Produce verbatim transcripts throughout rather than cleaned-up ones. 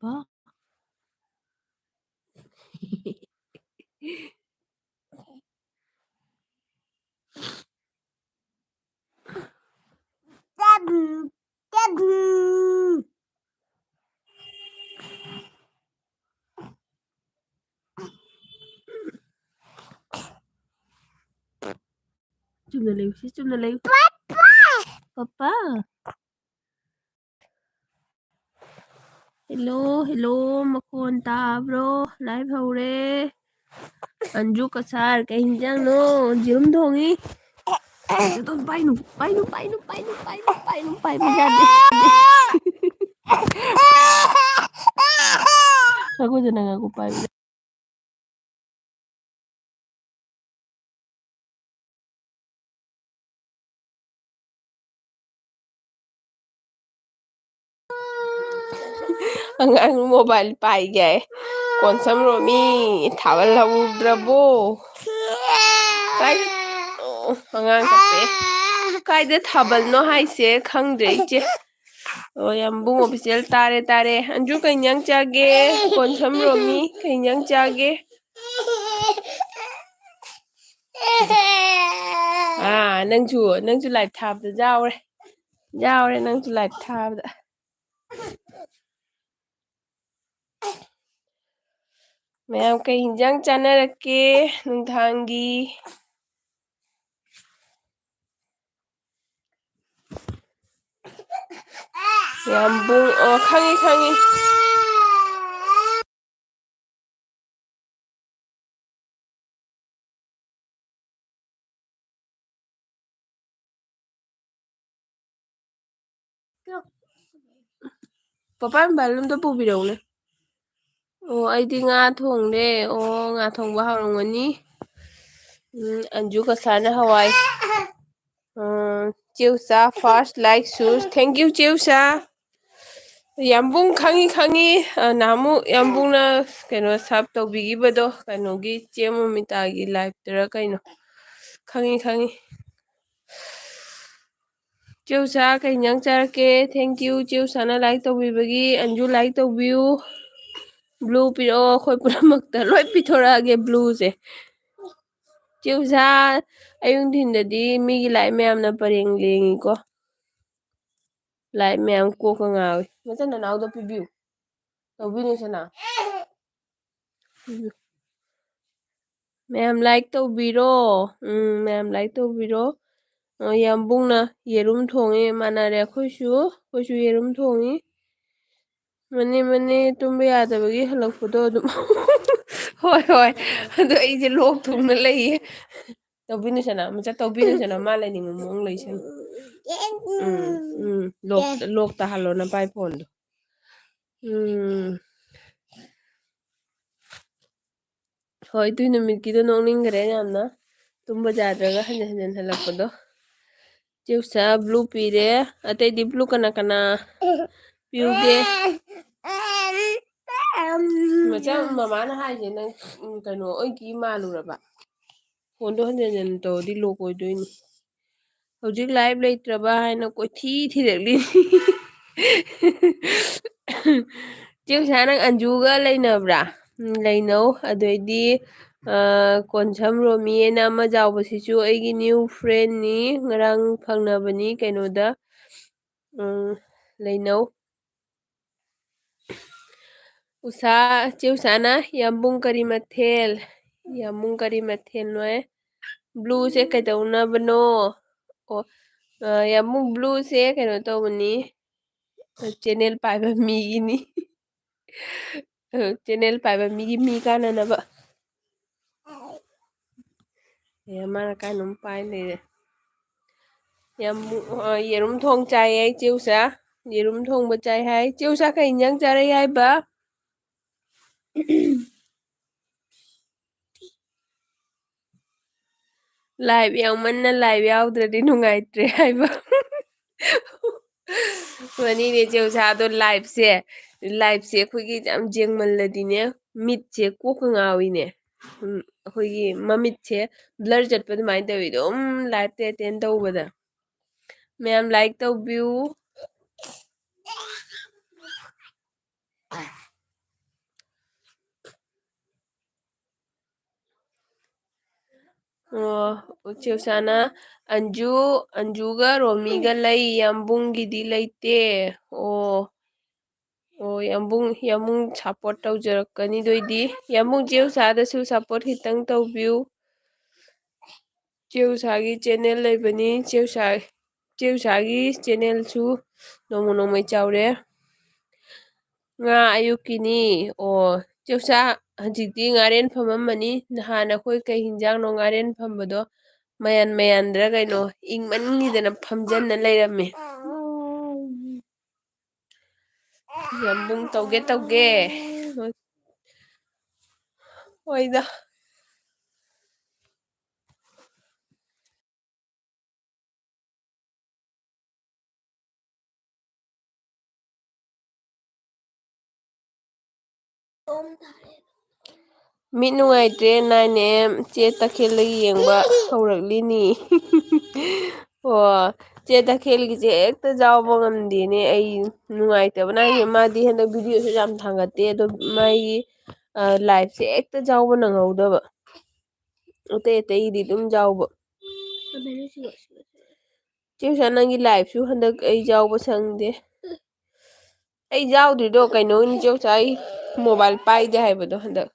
ꯄꯥ꯫ ꯆꯨꯝꯅ ꯂꯩꯌꯨ, ꯁꯤ ꯆꯨꯝꯅ ꯂꯩꯌꯨ꯫ ꯄꯄꯥ꯫ ꯍꯦꯜꯂꯣ, ꯍꯦꯜꯂꯣ, ꯃꯈꯣꯟ ꯇꯥꯕ꯭ꯔꯣ? ꯂꯥꯏꯚ ꯍꯧꯔꯦ꯫ ꯑꯟꯖꯨ ꯀꯁꯥꯔ, ꯀꯩ ꯍꯤꯟꯖꯥꯡꯅꯣ? ꯌꯦꯔꯨꯝ ꯊꯣꯡꯉꯤ꯫ ꯑꯗꯨꯝ ꯄꯥꯏꯅꯨ, ꯄꯥꯏꯅꯨ, ꯄꯥꯏꯅꯨ, ꯄꯥꯏꯕ ꯌꯥꯗꯦ꯫ ꯉꯥꯏꯈꯣ, ꯉꯥꯏꯈꯣ, ꯄꯥꯏꯕ ꯑꯉꯥꯡ ꯃꯣꯕꯥꯏꯜ ꯄꯥꯏꯒꯦ꯫ ꯀꯣꯟꯁꯝ ꯔꯣꯃꯤ, ꯊꯥꯕꯜ ꯍꯧꯗ꯭ꯔꯕꯣ? ꯀꯥꯏꯗ? ꯑꯣ, ꯑꯉꯥꯡ ꯀꯞꯄꯦ꯫ ꯀꯥꯏꯗ ꯊꯥꯕꯜꯅꯣ ꯍꯥꯏꯁꯦ? ꯈꯪꯗ꯭ꯔꯦ, ꯏꯆꯦ꯫ ꯑꯣ, ꯌꯥꯝꯕꯨꯡ ꯑꯣꯐꯤꯁꯦꯜ ꯇꯥꯔꯦ, ꯇꯥꯔꯦ꯫ ꯑꯟꯖꯨ, ꯀꯩ ꯏꯟꯖꯥꯡ ꯆꯥꯒꯦ? ꯀꯣꯟꯁꯝ ꯔꯣꯃꯤ, ꯀꯩ ꯏꯟꯖꯥꯡ ꯆꯥꯒꯦ? ꯑꯥ, ꯅꯪꯁꯨ, ꯅꯪꯁꯨ ꯂꯥꯏꯚ ꯊꯥꯕꯗ ꯌꯥꯎꯔꯦ꯫ ꯌꯥꯎꯔꯦ ꯅꯪꯁꯨ ꯂꯥꯏꯚ ꯊꯥꯕꯗ꯫ ꯃꯌꯥꯝ ꯀꯩ ꯏꯟꯖꯥꯡ ꯆꯥꯅꯔꯛꯀꯦ ꯅꯨꯡꯗꯥꯡꯒꯤ? ꯌꯥꯝꯕꯨꯡ, ꯑꯣ, ꯈꯪꯉꯤ, ꯈꯪꯉꯤ꯫ ꯄꯄꯥ ꯃꯣꯕꯥꯏꯜ ꯑꯝꯇ ꯄꯨꯕꯤꯔꯛꯎꯅꯦ꯫ ꯑꯣ, ꯑꯩꯗꯤ ꯉꯥ ꯊꯣꯡꯂꯦ꯫ ꯑꯣ, ꯉꯥ ꯊꯣꯡꯕ ꯍꯥꯎꯔꯝꯒꯅꯤ꯫ ꯎꯝ, ꯑꯟꯖꯨ ꯀꯁꯥꯅ ꯍꯋꯥꯏ꯫ ꯑ, ꯆꯦ ꯎꯁꯥ, first like sus꯫ Thank you, ꯆꯦ ꯎꯁꯥ꯫ ꯌꯥꯝꯕꯨꯡ ꯈꯪꯉꯤ, ꯈꯪꯉꯤ꯫ ꯑ, ꯅꯍꯥꯟꯃꯨꯛ ꯌꯥꯝꯕꯨꯡꯅ ꯀꯩꯅꯣ serve ꯇꯧꯕꯤꯈꯤꯕꯗꯣ, ꯀꯩꯅꯣꯒꯤ ꯆꯦ ꯃꯣꯃꯤꯇꯥꯒꯤ live ꯇꯔ ꯀꯩꯅꯣ꯫ ꯈꯪꯉꯤ, ꯈꯪꯉꯤ꯫ ꯆꯦ ꯎꯁꯥ, ꯀꯩ ꯏꯟꯖꯥꯡ ꯆꯥꯔꯛꯀꯦ? Thank you, ꯆꯦ ꯎꯁꯥꯅ like ꯇꯧꯕꯤꯕꯒꯤ꯫ ꯑꯟꯖꯨ, like ꯇꯧꯕꯤꯌꯨ꯫ Blue ꯄꯤꯔꯛꯑꯣ, ꯑꯩꯈꯣꯏ ꯄꯨꯝꯅꯃꯛꯇ ꯂꯣꯏ ꯄꯤꯊꯣꯔꯛꯑꯒꯦ blueꯁꯦ꯫ ꯆꯦ ꯎꯁꯥ, ꯑꯌꯨꯛ ꯅꯨꯡꯊꯤꯟꯗꯗꯤ ꯃꯤꯒꯤ like ꯃꯌꯥꯝꯅ ꯄꯔꯦꯡ ꯂꯦꯡꯉꯤꯀꯣ꯫ Like ꯃꯌꯥꯝ ꯀꯣꯛꯀ ꯉꯥꯎꯏ꯫ ꯃꯆꯟ ꯅꯅꯥꯎꯗ ꯄꯤꯕꯤꯌꯨ꯫ ꯇꯧꯕꯤꯅꯨ ꯁꯅꯥ꯫ ꯃꯌꯥꯝ like ꯇꯧꯕꯤꯔꯣ꯫ ꯎꯝ, ꯃꯌꯥꯝ like ꯇꯧꯕꯤꯔꯣ꯫ ꯑ, ꯌꯥꯝꯕꯨꯡꯅ ꯌꯦꯔꯨꯝ ꯊꯣꯡꯉꯦ, ꯃꯥꯟꯅꯔꯦ ꯑꯩꯈꯣꯏꯁꯨ꯫ ꯑꯩꯈꯣꯏꯁꯨ ꯌꯦꯔꯨꯝ ꯊꯣꯡꯉꯤ꯫ ꯃꯅꯦ, ꯃꯅꯦ ꯇꯨꯝꯕ ꯌꯥꯗꯕꯒꯤ ꯍꯜꯂꯛꯄꯗꯣ ꯑꯗꯨꯝ꯫ ꯍꯣꯏ, ꯍꯣꯏ꯫ ꯑꯗꯣ ꯑꯩꯁꯦ ꯂꯣꯛ ꯊꯨꯡꯅ ꯂꯩꯌꯦ꯫ ꯇꯧꯕꯤꯅꯨꯁꯅ, ꯃꯆꯥ ꯇꯧꯕꯤꯅꯨꯁꯅ, ꯃꯥ ꯂꯩꯅꯤꯡꯕ ꯃꯑꯣꯡ ꯂꯩꯁꯅꯨ꯫ ꯎꯝ, ꯎꯝ, ꯂꯣꯛ, ꯂꯣꯛ ꯇꯥꯍꯜꯂꯣ ꯅꯄꯥꯏ phoneꯗꯣ꯫ ꯎꯝ꯫ ꯍꯣꯏ, ꯑꯗꯨꯏ ꯅꯨꯃꯤꯠꯀꯤꯗꯣ ꯅꯣꯛꯅꯤꯡꯈ꯭ꯔꯦ ꯌꯥꯝꯅ꯫ ꯇꯨꯝꯕ ꯌꯥꯗ꯭ꯔꯒ ꯍꯟꯖꯟ ꯍꯟꯖꯟ ꯍꯜꯂꯛꯄꯗꯣ꯫ ꯆꯦ ꯎꯁꯥ blue ꯄꯤꯔꯦ꯫ ꯑꯇꯩꯗꯤ blue ꯀꯅꯥ ꯀꯅꯥ ꯄꯤꯌꯨꯒꯦ? ꯃꯆꯥ, ꯃꯃꯥꯅ ꯍꯥꯏꯁꯦ ꯅꯪ, ꯎꯝ, ꯀꯩꯅꯣ ꯑꯣꯏꯒꯤ ꯃꯥꯜꯂꯨꯔꯕ? Phoneꯗꯣ ꯍꯟꯖꯟ ꯍꯟꯖꯟ ꯇꯧꯔꯗꯤ lock ꯑꯣꯏꯗꯣꯏꯅꯤ꯫ ꯍꯧꯖꯤꯛ live ꯂꯩꯇ꯭ꯔꯕ ꯍꯥꯏꯅ ꯀꯣꯏꯊꯤ ꯊꯤꯔꯛꯂꯤ꯫ ꯆꯦ ꯎꯁꯥ, ꯅꯪ ꯑꯟꯖꯨꯒ ꯂꯩꯅꯕ꯭ꯔꯥ? ꯎꯝ, ꯂꯩꯅꯧ꯫ ꯑꯗꯨꯑꯣꯏꯗꯤ, ꯑ, ꯀꯣꯟꯁꯝ ꯔꯣꯃꯤ ꯍꯥꯏꯅ ꯑꯃ ꯌꯥꯎꯕꯁꯤꯁꯨ ꯑꯩꯒꯤ new friendꯅꯤ, ꯉꯔꯥꯡ ꯐꯪꯅꯕꯅꯤ ꯀꯩꯅꯣꯗ꯫ ꯎꯝ, ꯂꯩꯅꯧ꯫ ꯎꯁꯥ, ꯆꯦ ꯎꯁꯥꯅ, "ꯌꯥꯝꯕꯨꯡ ꯀꯔꯤ ꯃꯊꯦꯜ? ꯌꯥꯝꯕꯨꯡ ꯀꯔꯤ ꯃꯊꯦꯜꯅꯣ?" ꯕ꯭ꯂꯨꯁꯦ ꯀꯩꯗꯧꯅꯕꯅꯣ? ꯑꯣ, ꯑ, ꯌꯥꯝꯕꯨꯡ ꯕ꯭ꯂꯨꯁꯦ ꯀꯩꯅꯣ ꯇꯧꯕꯅꯤ, ꯆꯦꯅꯦꯜ ꯄꯥꯏꯕ ꯃꯤꯒꯤꯅꯤ꯫ ꯑ, ꯆꯦꯅꯦꯜ ꯄꯥꯏꯕ ꯃꯤꯒꯤ ꯃꯤ ꯀꯥꯟꯅꯅꯕ꯫ ꯑꯦ, ꯃꯥꯅ ꯀꯥꯏꯅꯣꯝ ꯄꯥꯏ ꯂꯩꯔꯦ꯫ ꯌꯥꯝ, ꯑ, ꯌꯦꯔꯨꯝ ꯊꯣꯡ ꯆꯥꯏ ꯍꯥꯏ ꯆꯦ ꯎꯁꯥ꯫ ꯌꯦꯔꯨꯝ ꯊꯣꯡꯕ ꯆꯥꯏ ꯍꯥꯏ꯫ ꯆꯦ ꯎꯁꯥ ꯀꯩ ꯏꯟꯖꯥꯡ ꯆꯥꯔꯛꯏ ꯍꯥꯏꯕ? Live ꯌꯥꯎꯃꯟꯅ live ꯌꯥꯎꯗ꯭ꯔꯗꯤ ꯅꯨꯡꯉꯥꯏꯇ꯭ꯔꯦ ꯍꯥꯏꯕ꯫ ꯃꯅꯤꯅꯦ ꯆꯦ ꯎꯁꯥꯗꯣ liveꯁꯦ, liveꯁꯦ ꯑꯩꯈꯣꯏꯒꯤ ꯌꯥꯝ ꯌꯦꯡꯃꯜꯂꯗꯤꯅꯦ, ꯃꯤꯠꯁꯦ ꯀꯣꯛꯀ ꯉꯥꯎꯏꯅꯦ꯫ ꯎꯝ, ꯑꯩꯈꯣꯏꯒꯤ ꯃꯃꯤꯠꯁꯦ blur ꯆꯠꯄ ꯑꯗꯨꯃꯥꯏꯅ ꯇꯧꯋꯤ ꯑꯗꯨꯝ liveꯇ attend ꯇꯧꯕꯗ꯫ ꯃꯌꯥꯝ like ꯇꯧꯕꯤꯌꯨ꯫ ꯑꯣ, ꯆꯦ ꯎꯁꯥꯅ ꯑꯟꯖꯨ, ꯑꯟꯖꯨꯒ ꯔꯣꯃꯤꯒ ꯂꯩ, ꯌꯥꯝꯕꯨꯡꯒꯤꯗꯤ ꯂꯩꯇꯦ꯫ ꯑꯣ, ꯑꯣ, ꯌꯥꯝꯕꯨꯡ, ꯌꯥꯝꯕꯨꯡ support ꯇꯧꯖꯔꯛꯀꯅꯤ꯫ ꯑꯗꯨꯏꯗꯤ ꯌꯥꯝꯕꯨꯡ, ꯆꯦ ꯎꯁꯥꯗꯁꯨ support ꯈꯤꯇꯪ ꯇꯧꯕꯤꯌꯨ꯫ ꯆꯦ ꯎꯁꯥꯒꯤ channel ꯂꯩꯕꯅꯤ꯫ ꯆꯦ ꯎꯁꯥ, ꯆꯦ ꯎꯁꯥꯒꯤ channelꯁꯨ ꯅꯣꯡꯃ ꯅꯣꯡꯃꯩ ꯆꯥꯎꯔꯦ꯫ ꯉꯥ ꯑꯌꯨꯛꯀꯤꯅꯤ꯫ ꯑꯣ, ꯆꯦ ꯎꯁꯥ ꯍꯧꯖꯤꯛꯇꯤ ꯉꯥꯔꯦꯟ ꯐꯝꯃꯝꯃꯅꯤ꯫ ꯅꯍꯥꯟ ꯑꯩꯈꯣꯏ ꯀꯩ ꯍꯤꯟꯖꯥꯡꯅꯣ ꯉꯥꯔꯦꯟ ꯐꯝꯕꯗꯣ ꯃꯌꯥꯟ ꯃꯌꯥꯟꯗ꯭ꯔꯥ ꯀꯩꯅꯣ ꯏꯪꯃꯟꯒꯤꯗꯅ ꯐꯝꯖꯟꯅ ꯂꯩꯔꯝꯃꯦ꯫ ꯌꯥꯝꯕꯨꯡ ꯇꯧꯒꯦ ꯇꯧꯒꯦ꯫ ꯍꯣꯏꯗ꯫ ꯃꯤꯠ ꯅꯨꯡꯉꯥꯏꯇ꯭ꯔꯦ, nine A M꯫ ꯆꯦ ꯇꯈꯦꯜꯗꯒꯤ ꯌꯦꯡꯕ ꯍꯧꯔꯛꯂꯤꯅꯤ꯫ ꯑꯣ, ꯆꯦ ꯇꯈꯦꯜꯒꯤꯁꯦ ꯍꯦꯛꯇ ꯌꯥꯎꯕ ꯉꯝꯗꯦꯅꯦ꯫ ꯑꯩ ꯅꯨꯡꯉꯥꯏꯇꯕꯅ ꯑꯩ, ꯃꯥꯗꯤ ꯍꯟꯗꯛ videoꯁꯨ ꯌꯥꯝ ꯊꯥꯡꯒꯠꯇꯦ, ꯑꯗꯣ ꯃꯥꯒꯤ, ꯑ, liveꯁꯦ ꯍꯦꯛꯇ ꯌꯥꯎꯕ ꯅꯪꯍꯧꯗꯕ꯫ ꯑꯇꯩ ꯑꯇꯩꯗꯤ ꯑꯗꯨꯝ ꯌꯥꯎꯕ꯫ ꯆꯦ ꯎꯁꯥ, ꯅꯪꯒꯤ liveꯁꯨ ꯍꯟꯗꯛ ꯑꯩ ꯌꯥꯎꯕ ꯁꯪꯗꯦ꯫ ꯑꯩ ꯌꯥꯎꯗ꯭ꯔꯤꯗꯣ ꯀꯩꯅꯣꯒꯤꯅꯤ, ꯆꯦ ꯎꯁꯥ, ꯑꯩ mobile ꯄꯥꯏꯗꯦ ꯍꯥꯏꯕꯗꯣ ꯍꯟꯗꯛ꯫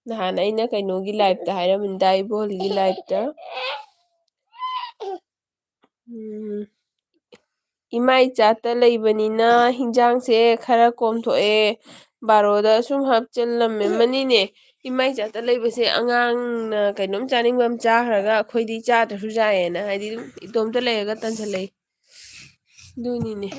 ꯅꯍꯥꯟ ꯑꯩꯅ ꯀꯩꯅꯣꯒꯤ liveꯇ ꯍꯥꯏꯔꯝꯕꯅꯤꯗ, ꯏꯕꯣꯍꯜꯒꯤ liveꯇ꯫ ꯎꯝ, ꯏꯃꯥ ꯏꯆꯥꯇ ꯂꯩꯕꯅꯤꯅ ꯍꯤꯟꯖꯥꯡꯁꯦ ꯈꯔ ꯀꯣꯝꯊꯣꯛꯑꯦ꯫ ꯕꯥꯔꯣꯗ ꯁꯨꯝ ꯍꯥꯞꯆꯤꯜꯂꯝꯃꯦ꯫ ꯃꯅꯤꯅꯦ, ꯏꯃꯥ ꯏꯆꯥꯇ ꯂꯩꯕꯁꯦ ꯑꯉꯥꯡꯅ ꯀꯩꯅꯣꯝ ꯆꯥꯅꯤꯡꯕ ꯑꯃ ꯆꯥꯈ꯭ꯔꯒ ꯑꯩꯈꯣꯏꯗꯤ ꯆꯥꯗ꯭ꯔꯁꯨ ꯌꯥꯏꯌꯦꯅ, ꯍꯥꯏꯗꯤ ꯑꯗꯨꯝ ꯏꯇꯣꯝꯇ ꯂꯩꯔꯒ ꯇꯟꯁꯤꯜꯂꯛꯏ꯫ ꯑꯗꯨꯅꯤꯅꯦ꯫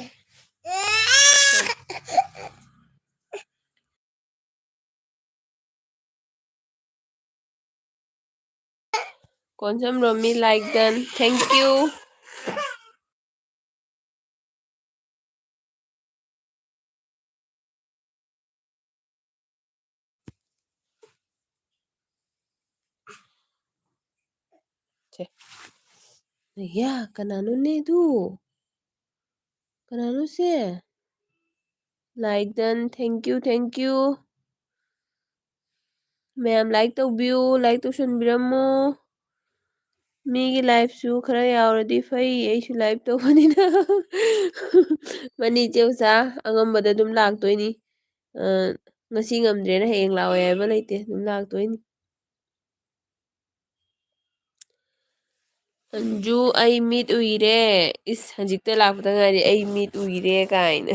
ꯀꯣꯟꯁꯝ ꯔꯣꯃꯤ, like done, thank you꯫ ꯁꯦ꯫ ꯑꯌꯥ, ꯀꯅꯥꯅꯣꯅꯦ ꯑꯗꯨ? ꯀꯅꯥꯅꯣ ꯁꯦ? Like done, thank you, thank you. ꯃꯌꯥꯝ like ꯇꯧꯕꯤꯌꯨ, like ꯇꯧꯁꯟꯕꯤꯔꯝꯃꯣ꯫ ꯃꯤꯒꯤ liveꯁꯨ ꯈꯔ ꯌꯥꯎꯔꯗꯤ ꯐꯩ, ꯑꯩꯁꯨ live ꯇꯧꯕꯅꯤꯅ꯫ ꯃꯅꯤ ꯏꯆꯦ ꯎꯁꯥ, ꯑꯉꯝꯕꯗ ꯑꯗꯨꯝ ꯂꯥꯛꯇꯣꯏꯅꯤ꯫ ꯑ, ꯉꯁꯤ ꯉꯝꯗ꯭ꯔꯦꯅ ꯍꯌꯦꯡ ꯂꯥꯛꯑꯣꯏ ꯍꯥꯏꯕ ꯂꯩꯇꯦ, ꯑꯗꯨꯝ ꯂꯥꯛꯇꯣꯏꯅꯤ꯫ ꯑꯟꯖꯨ, ꯑꯩ ꯃꯤꯠ ꯎꯏꯔꯦ꯫ ꯏꯁ, ꯍꯧꯖꯤꯛꯇ ꯂꯥꯛꯄꯗ ꯉꯥꯏꯔꯤ, "ꯑꯩ ꯃꯤꯠ ꯎꯏꯔꯦ" ꯀꯥꯏꯅ꯫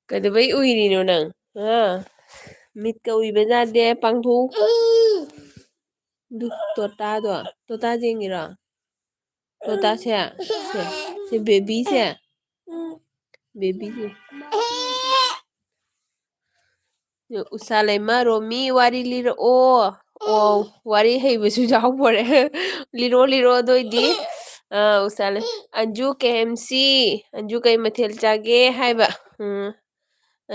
ꯀꯩꯗꯧꯕꯩ ꯎꯏꯔꯤꯅꯣ ꯅꯪ? ꯍꯥ? ꯃꯤꯠꯀ ꯎꯏꯕ ꯌꯥꯗꯦ, ꯄꯥꯡꯊꯣꯛꯎ꯫ ꯑꯗꯨ ꯇꯣꯇꯥꯗꯣ, ꯇꯣꯇꯥ ꯌꯦꯡꯉꯤꯔꯣ? ꯇꯣꯇꯥꯁꯦ, ꯁꯦ, ꯁꯦ babyꯁꯦ, babyꯁꯦ꯫ ꯎꯁꯥ ꯂꯩꯃ, ꯔꯣꯃꯤ, ꯋꯥꯔꯤ ꯂꯤꯔꯛꯑꯣ꯫ ꯑꯣ, ꯋꯥꯔꯤ ꯍꯩꯕꯁꯨ ꯌꯥꯎꯕꯣꯔꯦ꯫ ꯂꯤꯔꯣ, ꯂꯤꯔꯣ, ꯑꯗꯨ ꯑꯣꯏꯗꯤ꯫ ꯑ, ꯎꯁꯥ ꯂꯩ-, ꯑꯟꯖꯨ, ꯀꯦ ꯑꯦꯝ ꯁꯤ, ꯑꯟꯖꯨ ꯀꯩ ꯃꯊꯦꯜ ꯆꯥꯒꯦ ꯍꯥꯏꯕ꯫ ꯎꯝ꯫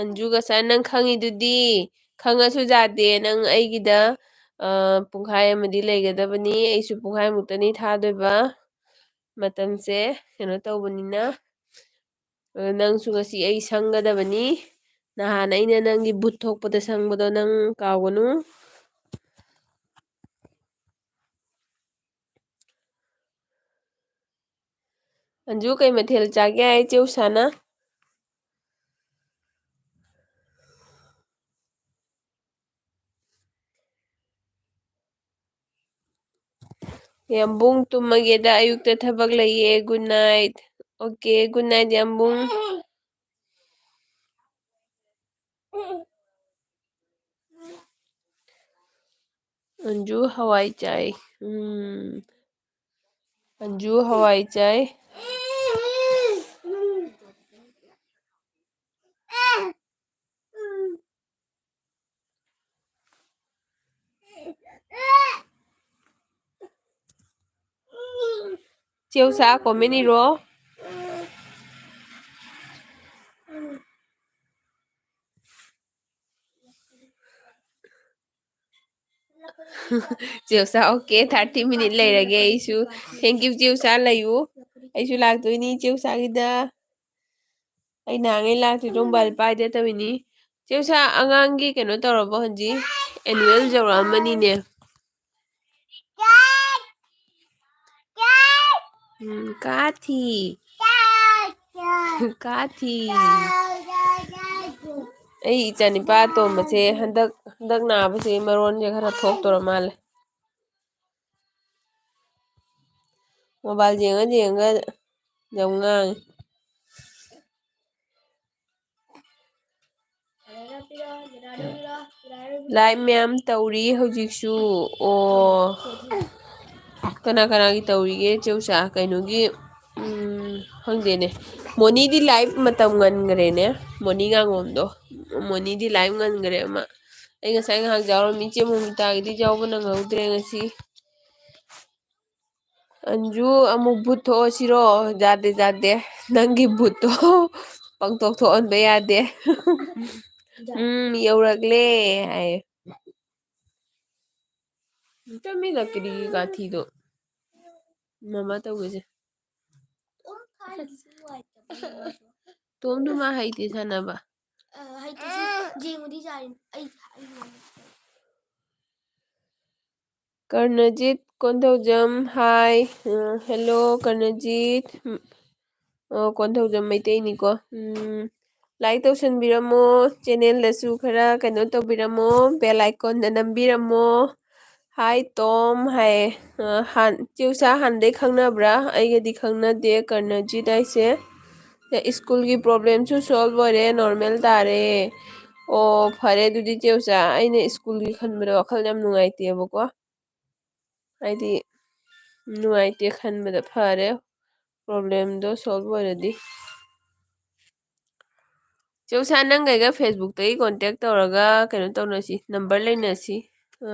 ꯑꯟꯖꯨ, ꯉꯁꯥꯏ ꯅꯪ ꯈꯪꯉꯤꯗꯨꯗꯤ꯫ ꯈꯪꯉꯁꯨ ꯌꯥꯗꯦ, ꯅꯪ ꯑꯩꯒꯤꯗ, ꯑ, ꯄꯨꯡꯈꯥꯏ ꯑꯃꯗꯤ ꯂꯩꯒꯗꯕꯅꯤ꯫ ꯑꯩꯁꯨ ꯄꯨꯡꯈꯥꯏꯃꯨꯛꯇꯅꯤ ꯊꯥꯗꯣꯏꯕ꯫ ꯃꯇꯝꯁꯦ ꯀꯩꯅꯣ ꯇꯧꯕꯅꯤꯅ꯫ ꯑ, ꯅꯪꯁꯨ ꯉꯁꯤ ꯑꯩ ꯁꯪꯒꯗꯕꯅꯤ꯫ ꯅꯍꯥꯟ ꯑꯩꯅ ꯅꯪꯒꯤ ꯕꯨꯠ ꯊꯣꯛꯄꯗ ꯁꯪꯕꯗꯣ ꯅꯪ ꯀꯥꯎꯒꯅꯨ꯫ ꯑꯟꯖꯨ, ꯀꯩ ꯃꯊꯦꯜ ꯆꯥꯒꯦ ꯍꯥꯏ ꯏꯆꯦ ꯎꯁꯥꯅ? ꯌꯥꯝꯕꯨꯡ, ꯇꯨꯝꯃꯒꯦꯗ, ꯑꯌꯨꯛꯇ ꯊꯕꯛ ꯂꯩꯌꯦ꯫ Good night. Okay, good night, ꯌꯥꯝꯕꯨꯡ꯫ Anju ꯍꯋꯥꯏ ꯆꯥꯏ꯫ ꯎꯝ꯫ ꯑꯟꯖꯨ ꯍꯋꯥꯏ ꯆꯥꯏ꯫ ꯆꯦ ꯎꯁꯥ, comment ꯏꯔꯣ꯫ ꯆꯦ ꯎꯁꯥ, okay, thirty minute ꯂꯩꯔꯒꯦ ꯑꯩꯁꯨ꯫ Thank you, ꯆꯦ ꯎꯁꯥ, ꯂꯩꯌꯨ꯫ ꯑꯩꯁꯨ ꯂꯥꯛꯇꯣꯏꯅꯤ ꯆꯦ ꯎꯁꯥꯒꯤꯗ꯫ ꯑꯩ ꯅꯍꯥꯟꯉꯩ ꯂꯥꯛꯇ꯭ꯔꯤꯗꯣ ꯃꯣꯕꯥꯏꯜ ꯄꯥꯏꯗ ꯇꯧꯔꯤꯅꯤ꯫ ꯆꯦ ꯎꯁꯥ, ꯑꯉꯥꯡꯒꯤ ꯀꯩꯅꯣ ꯇꯧꯔꯕꯣ ꯍꯧꯖꯤꯛ? Annual ꯌꯧꯔꯛꯑꯝꯃꯅꯤꯅꯦ꯫ ꯎꯝ, ꯀꯥꯊꯤ꯫ ꯀꯥꯊꯤ꯫ ꯑꯩ ꯏꯆꯥꯅꯤꯄꯥ ꯑꯇꯣꯝꯕꯁꯦ ꯍꯟꯗꯛ, ꯍꯟꯗꯛ ꯅꯥꯕꯁꯦ ꯃꯔꯣꯟꯁꯦ ꯈꯔ ꯊꯣꯛꯇꯣꯔ ꯃꯥꯜꯂꯦ꯫ ꯃꯣꯕꯥꯏꯜ ꯌꯦꯡꯉ ꯌꯦꯡꯉꯒ ꯌꯥꯝ ꯉꯥꯡꯉꯤ꯫ Live ꯃꯌꯥꯝ ꯇꯧꯔꯤ ꯍꯧꯖꯤꯛꯁꯨ꯫ ꯑꯣ, ꯀꯅꯥ ꯀꯅꯥꯒꯤ ꯇꯧꯔꯤꯒꯦ ꯆꯦ ꯎꯁꯥ? ꯀꯩꯅꯣꯒꯤ, ꯎꯝ, ꯈꯪꯗꯦꯅꯦ꯫ ꯃꯣꯅꯤꯗꯤ live ꯃꯇꯝ ꯉꯟꯈ꯭ꯔꯦꯅꯦ, ꯃꯣꯅꯤ ꯉꯥꯉꯣꯝꯗꯣ꯫ ꯃꯣꯅꯤꯗꯤ live ꯉꯟꯈ꯭ꯔꯦ ꯑꯃ꯫ ꯑꯩ ꯉꯁꯥꯏ ꯉꯥꯏꯍꯥꯛ ꯌꯥꯎꯔꯝꯃꯤ꯫ ꯏꯆꯦ ꯃꯣꯃꯤꯇꯥꯒꯤꯗꯤ ꯌꯥꯎꯕ ꯅꯪꯍꯧꯗ꯭ꯔꯦ ꯉꯁꯤ꯫ ꯑꯟꯖꯨ, ꯑꯃꯨꯛ ꯚꯨꯠ ꯊꯣꯛꯑꯁꯤꯔꯣ? ꯌꯥꯗꯦ, ꯌꯥꯗꯦ꯫ ꯅꯪꯒꯤ ꯚꯨꯠꯇꯣ ꯄꯪꯊꯣꯛ ꯊꯣꯛꯍꯟꯕ ꯌꯥꯗꯦ꯫ ꯎꯝ, ꯌꯧꯔꯛꯂꯦ ꯍꯥꯏꯌꯦ꯫ ꯆꯠꯃꯤꯟꯅ ꯀꯔꯤꯒꯤ ꯀꯥꯊꯤꯗꯣ? ꯃꯃꯥ ꯇꯧꯒꯦꯁꯦ꯫ ꯇꯣꯝꯗꯨ ꯃꯥ ꯍꯩꯇꯦ ꯁꯥꯟꯅꯕ꯫ ꯑ, ꯍꯩꯇ꯭ꯔꯁꯨ ꯌꯦꯡꯕꯗꯤ ꯌꯥꯏ꯫ ꯑꯩ, ꯑꯩ ꯉꯝꯃꯦ꯫ ꯀꯔꯅꯖꯤꯠ ꯀꯣꯟꯊꯧꯖꯝ, hi꯫ ꯑ, hello, ꯀꯔꯅꯖꯤꯠ꯫ ꯎꯝ, ꯑ, ꯀꯣꯟꯊꯧꯖꯝ ꯃꯩꯇꯩꯅꯤꯀꯣ꯫ ꯎꯝ, like ꯇꯧꯁꯟꯕꯤꯔꯝꯃꯣ, channelꯗꯁꯨ ꯈꯔ ꯀꯩꯅꯣ ꯇꯧꯕꯤꯔꯝꯃꯣ, bell iconꯗ ꯅꯝꯕꯤꯔꯝꯃꯣ꯫ Hi ꯇꯣꯝ ꯍꯥꯏꯌꯦ꯫ ꯑ, ꯍꯥꯟ-, ꯆꯦ ꯎꯁꯥ ꯍꯥꯟꯅꯗꯩ ꯈꯪꯅꯕ꯭ꯔꯥ? ꯑꯩꯒꯗꯤ ꯈꯪꯅꯗꯦ ꯀꯔꯅꯖꯤꯠ ꯍꯥꯏꯁꯦ꯫ ꯁ꯭ꯀꯨꯜꯒꯤ problemꯁꯨ solve ꯑꯣꯏꯔꯦ, normal ꯇꯥꯔꯦ꯫ ꯑꯣ, ꯐꯔꯦ ꯑꯗꯨꯗꯤ ꯆꯦ ꯎꯁꯥ꯫ ꯑꯩꯅ ꯁ꯭ꯀꯨꯜꯒꯤ ꯈꯟꯕꯗ ꯋꯥꯈꯜ ꯌꯥꯝ ꯅꯨꯡꯉꯥꯏꯇꯦꯕꯀꯣ꯫ ꯍꯥꯏꯗꯤ, ꯅꯨꯡꯉꯥꯏꯇꯦ ꯈꯟꯕꯗ ꯐꯔꯦ, problemꯗꯣ solve ꯑꯣꯏꯔꯗꯤ꯫ ꯆꯦ ꯎꯁꯥ, ꯅꯪꯒ ꯑꯩꯒ Facebookꯇꯒꯤ contact ꯇꯧꯔꯒ ꯀꯩꯅꯣ ꯇꯧꯅꯁꯤ, number ꯂꯩꯅꯁꯤ꯫ ꯑ,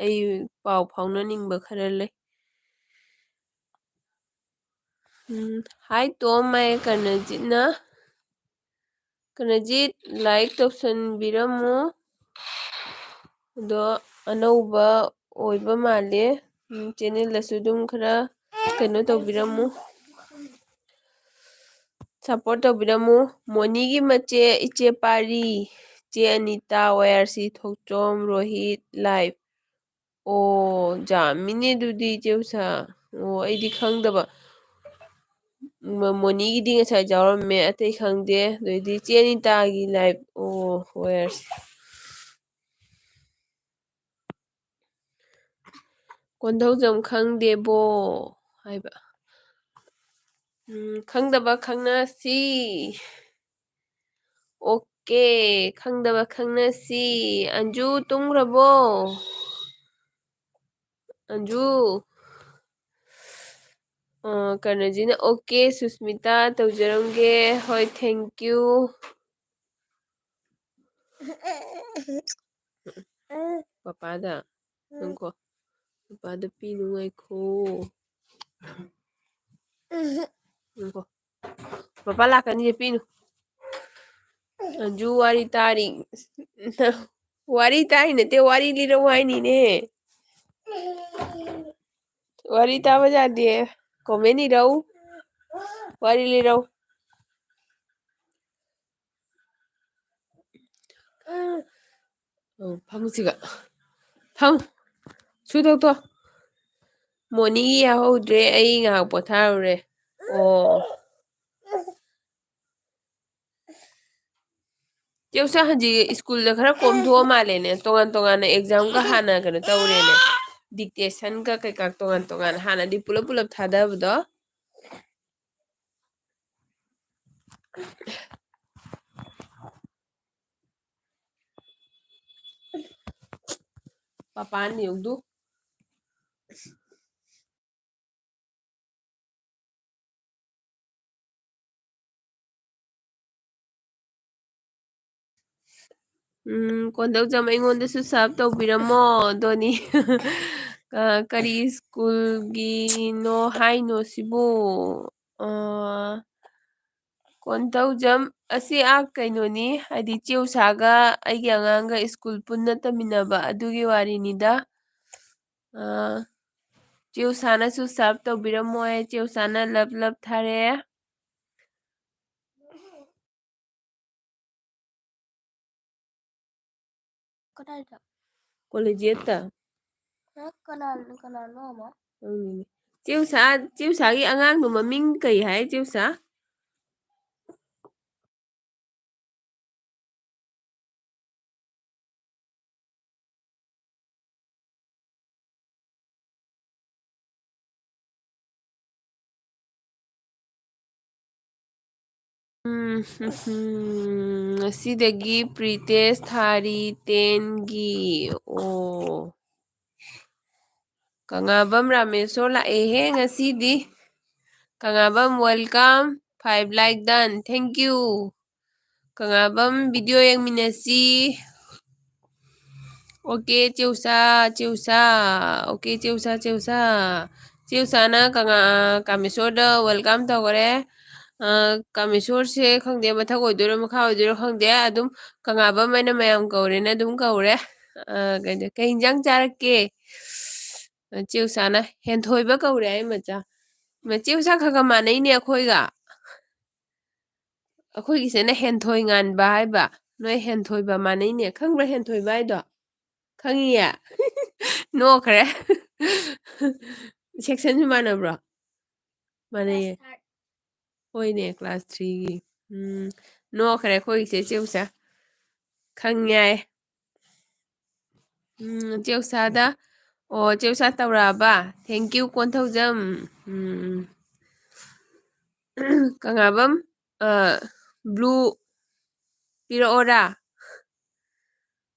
ꯑꯩ ꯄꯥꯎ ꯐꯥꯎꯅꯅꯤꯡꯕ ꯈꯔ ꯂꯩ꯫ ꯎꯝ, hi ꯇꯣꯝ ꯍꯥꯏꯌꯦ ꯀꯔꯅꯖꯤꯠꯅ꯫ ꯀꯔꯅꯖꯤꯠ, like ꯇꯧꯁꯟꯕꯤꯔꯝꯃꯨ꯫ ꯑꯗꯣ ꯑꯅꯧꯕ ꯑꯣꯏꯕ ꯃꯥꯜꯂꯦ꯫ ꯎꯝ, channelꯗꯁꯨ ꯑꯗꯨꯝ ꯈꯔ ꯀꯩꯅꯣ ꯇꯧꯕꯤꯔꯝꯃꯨ, support ꯇꯧꯕꯤꯔꯝꯃꯨ꯫ ꯃꯣꯅꯤꯒꯤ ꯃꯆꯦ ꯏꯆꯦ ꯄꯥꯔꯤ, ꯏꯆꯦ ꯑꯅꯤꯇꯥ, ꯋꯥꯏ ꯑꯥꯔ ꯁꯤ ꯊꯣꯛꯆꯣꯝ, ꯔꯣꯍꯤꯠ, live꯫ ꯑꯣ, ꯌꯥꯝꯃꯤꯅꯦ ꯑꯗꯨꯗꯤ ꯏꯆꯦ ꯎꯁꯥ꯫ ꯑꯣ, ꯑꯩꯗꯤ ꯈꯪꯗꯕ꯫ ꯃ-, ꯃꯣꯅꯤꯒꯤꯗꯤ ꯉꯁꯥꯏ ꯌꯥꯎꯔꯝꯃꯦ, ꯑꯇꯩ ꯈꯪꯗꯦ꯫ ꯑꯗꯩꯗꯤ ꯏꯆꯦ ꯑꯅꯤꯇꯥꯒꯤ live꯫ ꯑꯣ, ꯋꯥꯏ ꯑꯥꯔ ꯁꯤ꯫ ꯀꯣꯟꯙꯧꯖꯝ ꯈꯪꯗꯦꯕꯣ ꯍꯥꯏꯕ꯫ ꯎꯝ, ꯈꯪꯗꯕ ꯈꯪꯅꯁꯤ꯫ Okay, ꯈꯪꯗꯕ ꯈꯪꯅꯁꯤ꯫ ꯑꯟꯖꯨ ꯇꯨꯝꯈ꯭ꯔꯕꯣ? ꯑꯟꯖꯨ꯫ ꯑ, ꯀꯔꯅꯖꯤꯠꯅ, "Okay, ꯁꯨꯁꯃꯤꯇꯥ, ꯇꯧꯖꯔꯝꯒꯦ꯫ ꯍꯣꯏ, thank you." ꯄꯄꯥꯗ꯫ ꯉꯥꯏꯈꯣ꯫ ꯄꯄꯥꯗ ꯄꯤꯅꯨ, ꯉꯥꯏꯈꯣ꯫ ꯉꯥꯏꯈꯣ꯫ ꯄꯄꯥ ꯂꯥꯛꯀꯅꯤꯁꯦ, ꯄꯤꯅꯨ꯫ ꯑꯟꯖꯨ ꯋꯥꯔꯤ ꯇꯥꯔꯤ꯫ ꯋꯥꯔꯤ ꯇꯥꯔꯤ ꯅꯠꯇꯦ, ꯋꯥꯔꯤ ꯂꯤꯔꯛꯎ ꯍꯥꯏꯅꯤꯅꯦ꯫ ꯋꯥꯔꯤ ꯇꯥꯕ ꯌꯥꯗꯦ꯫ Comment ꯏꯔꯧ꯫ ꯋꯥꯔꯤ ꯂꯤꯔꯧ꯫ ꯑꯧ, ꯐꯝꯁꯤꯒ꯫ ꯐꯝ꯫ ꯁꯨ ꯇꯧ ꯇꯣ꯫ ꯃꯣꯅꯤ ꯌꯥꯍꯧꯗ꯭ꯔꯦ, ꯑꯩ ꯉꯥꯏꯍꯥꯛ ꯄꯣꯊꯥꯔꯨꯔꯦ꯫ ꯑꯣ꯫ ꯆꯦ ꯎꯁꯥ ꯍꯧꯖꯤꯛ ꯁ꯭ꯀꯨꯜꯗ ꯈꯔ ꯀꯣꯝꯊꯣꯛꯑ ꯃꯥꯜꯂꯦꯅꯦ꯫ ꯇꯣꯉꯥꯟ ꯇꯣꯉꯥꯟꯅ examꯒ ꯍꯥꯟꯅ ꯀꯩꯅꯣ ꯇꯧꯔꯦꯅꯦ꯫ Dictationꯒ ꯀꯩꯀꯥ ꯇꯣꯉꯥꯟ ꯇꯣꯉꯥꯟ꯫ ꯍꯥꯟꯅꯗꯤ ꯄꯨꯂꯞ ꯄꯨꯂꯞ ꯊꯥꯗꯕꯗꯣ꯫ ꯄꯄꯥ ꯅꯦꯎꯗꯨ꯫ ꯎꯝ, ꯀꯣꯟꯗꯧꯖꯝ, ꯑꯩꯉꯣꯟꯗꯁꯨ sub ꯇꯧꯕꯤꯔꯝꯃꯣ, ꯗꯣꯅꯤ꯫ ꯑ, ꯀꯔꯤ ꯁ꯭ꯀꯨꯜꯒꯤꯅꯣ ꯍꯥꯏꯅꯣ ꯁꯤꯕꯨ? ꯑ, ꯀꯣꯟꯊꯧꯖꯝ ꯑꯁꯤ ꯑꯥ ꯀꯩꯅꯣꯅꯤ, ꯍꯥꯏꯗꯤ ꯆꯦ ꯎꯁꯥꯒ ꯑꯩꯒꯤ ꯑꯉꯥꯡꯒ ꯁ꯭ꯀꯨꯜ ꯄꯨꯟꯅ ꯇꯝꯃꯤꯟꯅꯕ ꯑꯗꯨꯒꯤ ꯋꯥꯔꯤꯅꯤꯗ꯫ ꯑꯥ, ꯆꯦ ꯎꯁꯥꯅꯁꯨ ꯁꯔꯞ ꯇꯧꯕꯤꯔꯝꯃꯣ ꯍꯥꯏ, ꯆꯦ ꯎꯁꯥꯅ ꯂꯞ ꯂꯞ ꯊꯥꯔꯛꯑꯦ꯫ ꯀꯗꯥꯏꯗ? ꯀꯣꯂꯦꯖꯤꯌꯦꯠꯇ꯫ ꯍꯥ? ꯀꯅꯥ-, ꯀꯅꯥꯅꯣ ꯑꯃ? ꯈꯪꯗꯦꯅꯦ꯫ ꯆꯦ ꯎꯁꯥ, ꯆꯦ ꯎꯁꯥꯒꯤ ꯑꯉꯥꯡꯗꯣ ꯃꯃꯤꯡ ꯀꯩ ꯍꯥꯏ, ꯆꯦ ꯎꯁꯥ? ꯎꯝ, ꯉꯁꯤꯗꯒꯤ pre test ꯊꯥꯔꯤ, tenꯒꯤ꯫ ꯑꯣ꯫ ꯀꯪꯂꯥꯕꯝ ꯔꯥꯃꯦꯁꯣꯔ ꯂꯥꯛꯑꯦꯍꯦ ꯉꯁꯤꯗꯤ꯫ ꯀꯪꯂꯥꯕꯝ, welcome, five like done, thank you꯫ ꯀꯪꯂꯥꯕꯝ video ꯌꯦꯡꯃꯤꯟꯅꯁꯤ꯫ Okay, ꯆꯦ ꯎꯁꯥ, ꯆꯦ ꯎꯁꯥ꯫ Okay, ꯆꯦ ꯎꯁꯥ, ꯆꯦ ꯎꯁꯥ꯫ ꯆꯦ ꯎꯁꯥꯅ ꯀꯪꯂꯥ-, ꯀꯥꯃꯦꯁꯣꯔꯗ welcome ꯇꯧꯈꯔꯦ꯫ ꯑ, ꯀꯥꯃꯦꯁꯣꯔꯁꯦ ꯈꯪꯗꯦ, ꯃꯊꯛ ꯑꯣꯏꯗꯣꯏꯔꯣ, ꯃꯈꯥ ꯑꯣꯏꯗꯣꯏꯔꯣ ꯈꯪꯗꯦ꯫ ꯑꯗꯨꯝ ꯀꯪꯂꯥꯕꯝ ꯍꯥꯏꯅ ꯃꯌꯥꯝ ꯀꯧꯔꯦꯅ ꯑꯗꯨꯝ ꯀꯧꯔꯦ꯫ ꯑ, ꯀꯩꯅꯣ, ꯀꯩ ꯏꯟꯖꯥꯡ ꯆꯥꯔꯛꯀꯦ? ꯆꯦ ꯎꯁꯥꯅ ꯍꯦꯟꯊꯣꯏꯕ ꯀꯧꯔꯦ ꯍꯥꯏ ꯃꯆꯥ꯫ ꯃ-, ꯆꯦ ꯎꯁꯥ ꯈꯔ ꯈꯔ ꯃꯥꯟꯅꯩꯅꯦ ꯑꯩꯈꯣꯏꯒ꯫ ꯑꯩꯈꯣꯏꯒꯤꯁꯤꯅ ꯍꯦꯟꯊꯣꯏ ꯉꯥꯟꯕ ꯍꯥꯏꯕ, ꯅꯣꯏ ꯍꯦꯟꯊꯣꯏꯕ ꯃꯥꯟꯅꯩꯅꯦ꯫ ꯈꯪꯕ꯭ꯔꯥ ꯍꯦꯟꯊꯣꯏꯕ ꯍꯥꯏꯗꯣ? ꯈꯪꯉꯤꯌꯦ? ꯅꯣꯛꯈ꯭ꯔꯦ꯫ Sectionꯁꯨ ꯃꯥꯟꯅꯕ꯭ꯔꯣ? ꯃꯥꯟꯅꯩꯌꯦ꯫ Class third꯫ ꯍꯣꯏꯅꯦ, class threeꯒꯤ꯫ ꯎꯝ, ꯅꯣꯛꯈ꯭ꯔꯦ ꯑꯩꯈꯣꯏꯒꯤꯁꯦ, ꯆꯦ ꯎꯁꯥ꯫ ꯈꯪꯉꯦ ꯍꯥꯏ꯫ ꯎꯝ, ꯆꯦ ꯎꯁꯥꯗ꯫ ꯑꯣ, ꯆꯦ ꯎꯁꯥ ꯇꯧꯔꯛꯑꯕ? Thank you, Konthoujam. ꯎꯝ꯫ ꯀꯪꯂꯥꯕꯝ, ꯑ, blue ꯄꯤꯔꯛꯑꯣꯔꯥ?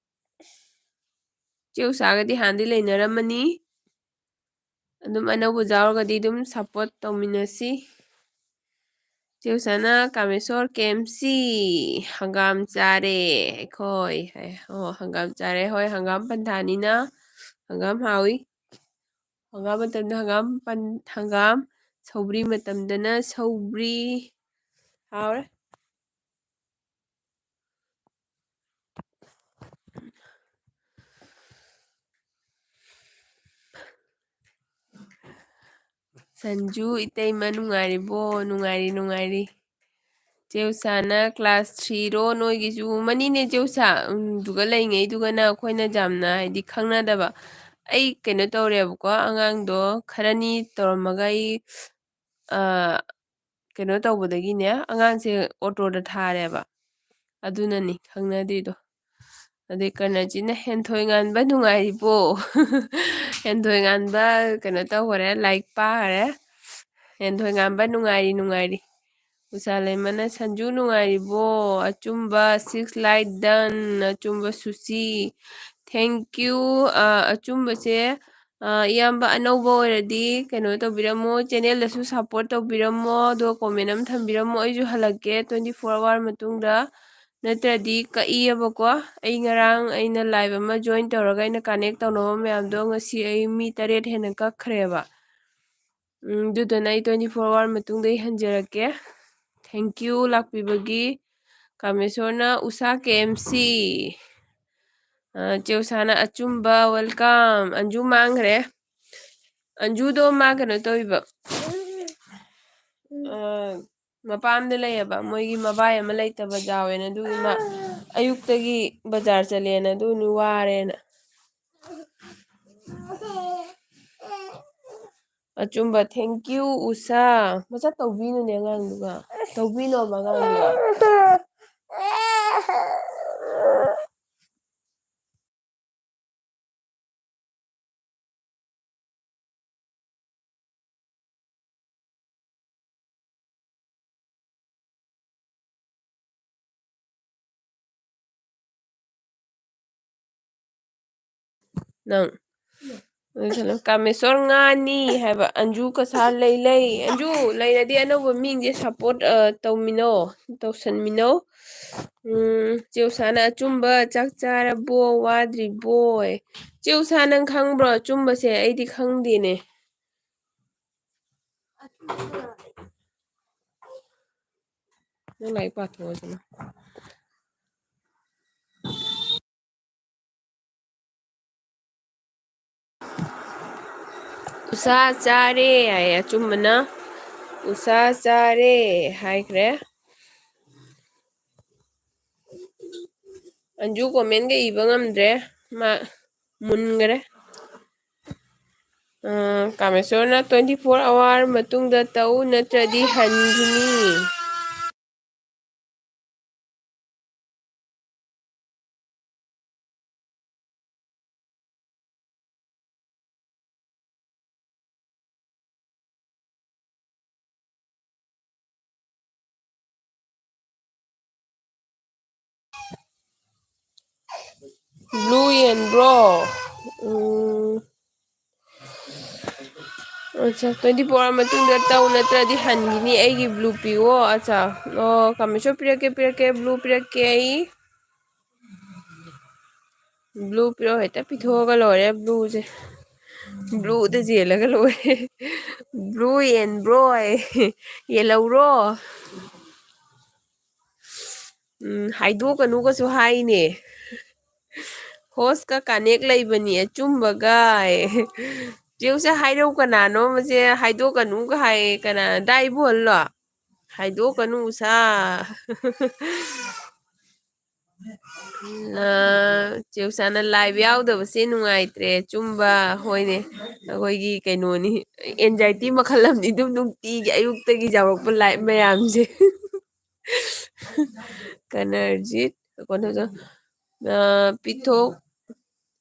ꯆꯦ ꯎꯁꯥꯒꯗꯤ ꯍꯥꯟꯅꯗꯤ ꯂꯩꯅꯔꯝꯃꯅꯤ꯫ ꯑꯗꯨꯝ ꯑꯅꯧꯕ ꯌꯥꯎꯔꯒꯗꯤ ꯑꯗꯨꯝ support ꯇꯧꯃꯤꯟꯅꯁꯤ꯫ ꯆꯦ ꯎꯁꯥꯅ ꯀꯥꯃꯦꯁꯣꯔ K M C ꯍꯪꯒꯥꯝ ꯆꯥꯔꯦ ꯑꯩꯈꯣꯏ ꯍꯥꯏ꯫ ꯑꯣ, ꯍꯪꯒꯥꯝ ꯆꯥꯔꯦ꯫ ꯍꯣꯏ, ꯍꯪꯒꯥꯝ ꯄꯟꯊꯥꯅꯤꯅ ꯍꯪꯒꯥꯝ ꯍꯥꯎꯏ꯫ ꯍꯪꯒꯥꯝ ꯃꯇꯝꯗ ꯍꯪꯒꯥꯝ ꯄꯟ-, ꯍꯪꯒꯥꯝ, ꯁꯧꯒ꯭ꯔꯤ ꯃꯇꯝꯗꯅ ꯁꯧꯒ꯭ꯔꯤ꯫ ꯍꯥꯎꯔꯦ꯫ ꯁꯟꯖꯨ ꯏꯇꯩꯃ ꯅꯨꯡꯉꯥꯏꯔꯤꯕꯣ? ꯅꯨꯡꯉꯥꯏꯔꯤ, ꯅꯨꯡꯉꯥꯏꯔꯤ꯫ ꯆꯦ ꯎꯁꯥꯅ class three ꯔꯣ ꯅꯣꯏꯒꯤꯁꯨ? ꯃꯅꯤꯅꯦ ꯆꯦ ꯎꯁꯥ꯫ ꯎꯝ, ꯑꯗꯨꯒ ꯂꯩꯉꯩꯗꯨꯒꯅ ꯑꯩꯈꯣꯏꯅ ꯌꯥꯝꯅ ꯍꯥꯏꯗꯤ ꯈꯪꯅꯗꯕ꯫ ꯑꯩ ꯀꯩꯅꯣ ꯇꯧꯔꯦꯕꯀꯣ, ꯑꯉꯥꯡꯗꯣ ꯈꯔꯅꯤ ꯇꯧꯔꯝꯃꯒ ꯑꯩ, ꯑ, ꯀꯩꯅꯣ ꯇꯧꯕꯗꯒꯤꯅꯦ, ꯑꯉꯥꯡꯁꯦ ꯑꯣꯇꯣꯗ ꯊꯥꯔꯦꯕ꯫ ꯑꯗꯨꯅꯅꯤ ꯈꯪꯅꯗ꯭ꯔꯤꯗꯣ꯫ ꯑꯗꯩ ꯀꯔꯅꯖꯤꯠꯅ, "ꯍꯦꯟꯊꯣꯏ ꯉꯥꯟꯕ ꯅꯨꯡꯉꯥꯏꯔꯤꯕꯣ?" ꯍꯦꯟꯊꯣꯏ ꯉꯥꯟꯕ ꯀꯩꯅꯣ ꯇꯧꯈꯔꯦ, ꯂꯥꯏꯔꯤꯛ ꯄꯥꯈꯔꯦ꯫ ꯍꯦꯟꯊꯣꯏ ꯉꯥꯟꯕ ꯅꯨꯡꯉꯥꯏꯔꯤ, ꯅꯨꯡꯉꯥꯏꯔꯤ꯫ ꯎꯁꯥ ꯂꯩꯃꯅ, "ꯁꯟꯖꯨ ꯅꯨꯡꯉꯥꯏꯔꯤꯕꯣ?" ꯑꯆꯨꯝꯕ six like done, ꯑꯆꯨꯝꯕ ꯁꯨꯆꯤ꯫ Thank you꯫ ꯑ, ꯑꯆꯨꯝꯕꯁꯦ, ꯑ, ꯏꯌꯥꯝꯕ ꯑꯅꯧꯕ ꯑꯣꯏꯔꯗꯤ ꯀꯩꯅꯣ ꯇꯧꯕꯤꯔꯝꯃꯣ, channel ꯗꯁꯨ support ꯇꯧꯕꯤꯔꯝꯃꯣ, ꯑꯗꯨꯒ comment ꯑꯃ ꯊꯝꯕꯤꯔꯝꯃꯣ, ꯑꯩꯁꯨ ꯍꯜꯂꯛꯀꯦ twenty four hour ꯃꯇꯨꯡꯗ꯫ ꯅꯠꯇ꯭ꯔꯗꯤ ꯀꯛꯏꯌꯦꯕꯀꯣ꯫ ꯑꯩ ꯉꯔꯥꯡ ꯑꯩꯅ live ꯑꯃ join ꯇꯧꯔꯒ ꯑꯩꯅ connect ꯇꯧꯅꯕ ꯃꯌꯥꯝꯗꯣ ꯉꯁꯤ ꯑꯩ ꯃꯤ ꯇꯔꯦꯠ ꯍꯦꯟꯅ ꯀꯛꯈ꯭ꯔꯦꯕ꯫ ꯎꯝ, ꯑꯗꯨꯗꯨꯅ ꯑꯩ twenty four hour ꯃꯇꯨꯡꯗ ꯑꯩ ꯍꯟꯖꯔꯛꯀꯦ꯫ Thank you ꯂꯥꯛꯄꯤꯕꯒꯤ꯫ ꯀꯥꯃꯦꯁꯣꯔꯅ, "Usha K M C꯫ ꯑ, ꯆꯦ ꯎꯁꯥꯅ, "ꯑꯆꯨꯝꯕ welcome꯫" ꯑꯟꯖꯨ ꯃꯥꯡꯈ꯭ꯔꯦ꯫ ꯑꯟꯖꯨꯗꯣ ꯃꯥ ꯀꯩꯅꯣ ꯇꯧꯔꯤꯕ, ꯑ, ꯃꯄꯥꯝꯗ ꯂꯩꯌꯦꯕ, ꯃꯣꯏꯒꯤ ꯃꯕꯥꯏ ꯑꯃ ꯂꯩꯇꯕ ꯌꯥꯎꯋꯦꯅ, ꯑꯗꯨꯒꯤ ꯃꯥ ꯑꯌꯨꯛꯇꯒꯤ ꯕꯖꯥꯔ ꯆꯠꯂꯦꯅ, ꯑꯗꯨꯅꯤ ꯋꯥꯔꯦꯅ꯫ ꯑꯆꯨꯝꯕ, thank you ꯎꯁꯥ꯫ ꯃꯆꯥ ꯇꯧꯕꯤꯅꯨꯅꯦ ꯑꯉꯥꯡꯗꯨꯒ, ꯇꯧꯕꯤꯅꯣꯕ ꯑꯉꯥꯡꯗꯨꯒ꯫ ꯅꯪ꯫ ꯀꯥꯃꯦꯁꯣꯔ ꯉꯥꯅꯤ ꯍꯥꯏꯕ꯫ ꯑꯟꯖꯨ ꯀꯁꯥꯔ ꯂꯩ ꯂꯩ꯫ ꯑꯟꯖꯨ ꯂꯩꯔꯗꯤ ꯑꯅꯧꯕ ꯃꯤꯡꯁꯦ support, ꯑ, ꯇꯧꯃꯤꯟꯅꯧ, ꯇꯧꯁꯟꯃꯤꯟꯅꯧ꯫ ꯎꯝ, ꯆꯦ ꯎꯁꯥꯅ, "ꯑꯆꯨꯝꯕ ꯆꯥꯛ ꯆꯥꯔꯕꯣ, ꯋꯥꯗ꯭ꯔꯤꯕꯣꯏ?" ꯆꯦ ꯎꯁꯥ, ꯅꯪ ꯈꯪꯕ꯭ꯔꯣ ꯑꯆꯨꯝꯕꯁꯦ? ꯑꯩꯗꯤ ꯈꯪꯗꯦꯅꯦ꯫ ꯅꯪ ꯂꯥꯏꯔꯤꯛ ꯄꯥꯊꯣꯛꯑꯣ ꯑꯗꯨꯅ꯫ "ꯎꯁꯥ ꯆꯥꯔꯦ" ꯍꯥꯏꯌꯦ ꯑꯆꯨꯝꯕꯅ꯫ "ꯎꯁꯥ ꯆꯥꯔꯦ" ꯍꯥꯏꯈ꯭ꯔꯦ꯫ ꯑꯟꯖꯨ comment ꯒ ꯏꯕ ꯉꯝꯗ꯭ꯔꯦ, ꯃꯥ ꯃꯨꯟꯈ꯭ꯔꯦ꯫ ꯑ, ꯀꯥꯃꯦꯁꯣꯔꯅ "twenty four hour ꯃꯇꯨꯡꯗ ꯇꯧ, ꯅꯠꯇ꯭ꯔꯗꯤ ꯍꯟꯈꯤꯅꯤ"꯫ Blue ꯌꯦꯟꯕ꯭ꯔꯣ? ꯎꯝ꯫ ꯑꯠꯆꯥ, twenty four hour ꯃꯇꯨꯡꯗ ꯇꯧ, ꯅꯠꯇ꯭ꯔꯗꯤ ꯍꯟꯈꯤꯅꯤ꯫ ꯑꯩꯒꯤ blue ꯄꯤꯌꯣ꯫ ꯑꯠꯆꯥ, ꯑꯣ, ꯀꯥꯃꯦꯁꯣꯔ ꯄꯤꯔꯛꯀꯦ, ꯄꯤꯔꯛꯀꯦ, blue ꯄꯤꯔꯛꯀꯦ ꯑꯩ꯫ Blue ꯄꯤꯔꯛꯑꯣ, ꯍꯦꯛꯇ ꯄꯤꯊꯣꯛꯑꯒ ꯂꯣꯏꯔꯦ blue ꯁꯦ꯫ Blue ꯗ ꯆꯦꯜꯂꯒ ꯂꯣꯏꯔꯦ꯫ Blue ꯌꯦꯟꯕ꯭ꯔꯣ ꯍꯥꯏ꯫ ꯌꯦꯜꯍꯧꯔꯣ꯫ ꯎꯝ, ꯍꯥꯏꯗꯣꯛꯀꯅꯨꯒꯁꯨ ꯍꯥꯏꯅꯦ꯫ Host ꯀ connect ꯂꯩꯕꯅꯤ ꯑꯆꯨꯝꯕꯒ꯫ ꯆꯦ ꯎꯁꯥ ꯍꯥꯏꯔꯧ ꯀꯅꯥꯅꯣ ꯃꯁꯦ ꯍꯥꯏꯗꯣꯛꯀꯅꯨꯒ ꯍꯥꯏ꯫ ꯀꯅꯥ? ꯗꯥ ꯏꯕꯣꯍꯜꯂꯣ? ꯍꯥꯏꯗꯣꯛꯀꯅꯨ ꯎꯁꯥ꯫ ꯑ, ꯆꯦ ꯎꯁꯥꯅ live ꯌꯥꯎꯗꯕꯁꯦ ꯅꯨꯡꯉꯥꯏꯇ꯭ꯔꯦ꯫ ꯑꯆꯨꯝꯕ, ꯍꯣꯏꯅꯦ꯫ ꯑꯩꯈꯣꯏꯒꯤ ꯀꯩꯅꯣꯅꯤ, anxiety ꯃꯈꯜ ꯑꯃꯅꯤ꯫ ꯑꯗꯨꯝ ꯅꯨꯡꯇꯤꯒꯤ ꯑꯌꯨꯛꯇꯒꯤ ꯌꯥꯎꯔꯛꯄ live ꯃꯌꯥꯝꯁꯦ꯫ ꯀꯅꯔꯖꯤꯠ, ꯀꯩꯅꯣꯗꯣ, ꯑ, ꯄꯤꯊꯣꯛ-,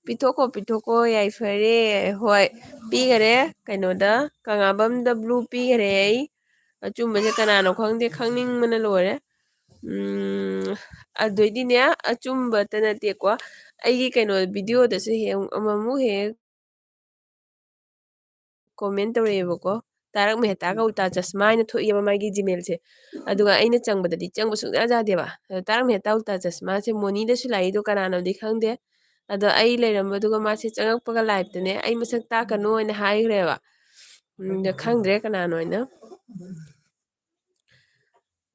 ꯄꯤꯊꯣꯛꯈꯣ, ꯄꯤꯊꯣꯛꯈꯣ, ꯌꯥꯏꯐꯔꯦ꯫ ꯍꯣꯏ, ꯄꯤꯈꯔꯦ꯫ ꯀꯩꯅꯣꯗ, ꯀꯪꯂꯥꯕꯝꯗ blue ꯄꯤꯈꯔꯦ ꯑꯩ꯫ ꯑꯆꯨꯝꯕꯁꯦ ꯀꯅꯥꯅꯣ ꯈꯪꯗꯦ, ꯈꯪꯅꯤꯡꯕꯅ ꯂꯣꯏꯔꯦ꯫ ꯎꯝ, ꯑꯗꯨꯏꯗꯤꯅꯦ, ꯑꯆꯨꯝꯕꯇ ꯅꯠꯇꯦꯀꯣ, ꯑꯩꯒꯤ ꯀꯩꯅꯣ video ꯗꯁꯨ ꯍꯦꯛ ꯑꯃꯃꯨꯛ ꯍꯦꯛ comment ꯇꯧꯔꯛꯑꯦꯕꯀꯣ꯫ ꯇꯥꯔꯛ ꯃꯦꯍꯇꯥꯒ ꯎꯜꯇꯥ ꯆꯁꯃꯥ ꯍꯥꯏꯅ ꯊꯣꯛꯑꯦꯕ ꯃꯥꯒꯤ Gmail ꯁꯦ꯫ ꯑꯗꯨꯒ ꯑꯩꯅ ꯆꯪꯕꯗꯗꯤ ꯆꯪꯕ ꯁꯨꯡꯌꯥ ꯌꯥꯗꯦꯕ꯫ ꯑꯗꯣ ꯇꯥꯔꯛ ꯃꯦꯍꯇꯥ ꯎꯜꯇꯥ ꯆꯁꯃꯥꯁꯦ ꯃꯣꯅꯤꯗꯁꯨ ꯂꯥꯛꯏꯗꯣ ꯀꯅꯥꯅꯣꯗꯤ ꯈꯪꯗꯦ꯫ ꯑꯗꯣ ꯑꯩ ꯂꯩꯔꯝꯕꯗꯨꯒ ꯃꯥꯁꯦ ꯆꯪꯉꯛꯄꯒ live ꯇꯅꯦ ꯑꯩ ꯃꯁꯛ ꯇꯥꯛꯀꯅꯨ ꯍꯥꯏꯅ ꯍꯥꯏꯈ꯭ꯔꯦꯕ꯫ ꯎꯝ, ꯑꯗꯣ ꯈꯪꯗ꯭ꯔꯦ ꯀꯅꯥꯅꯣ ꯍꯥꯏꯅ꯫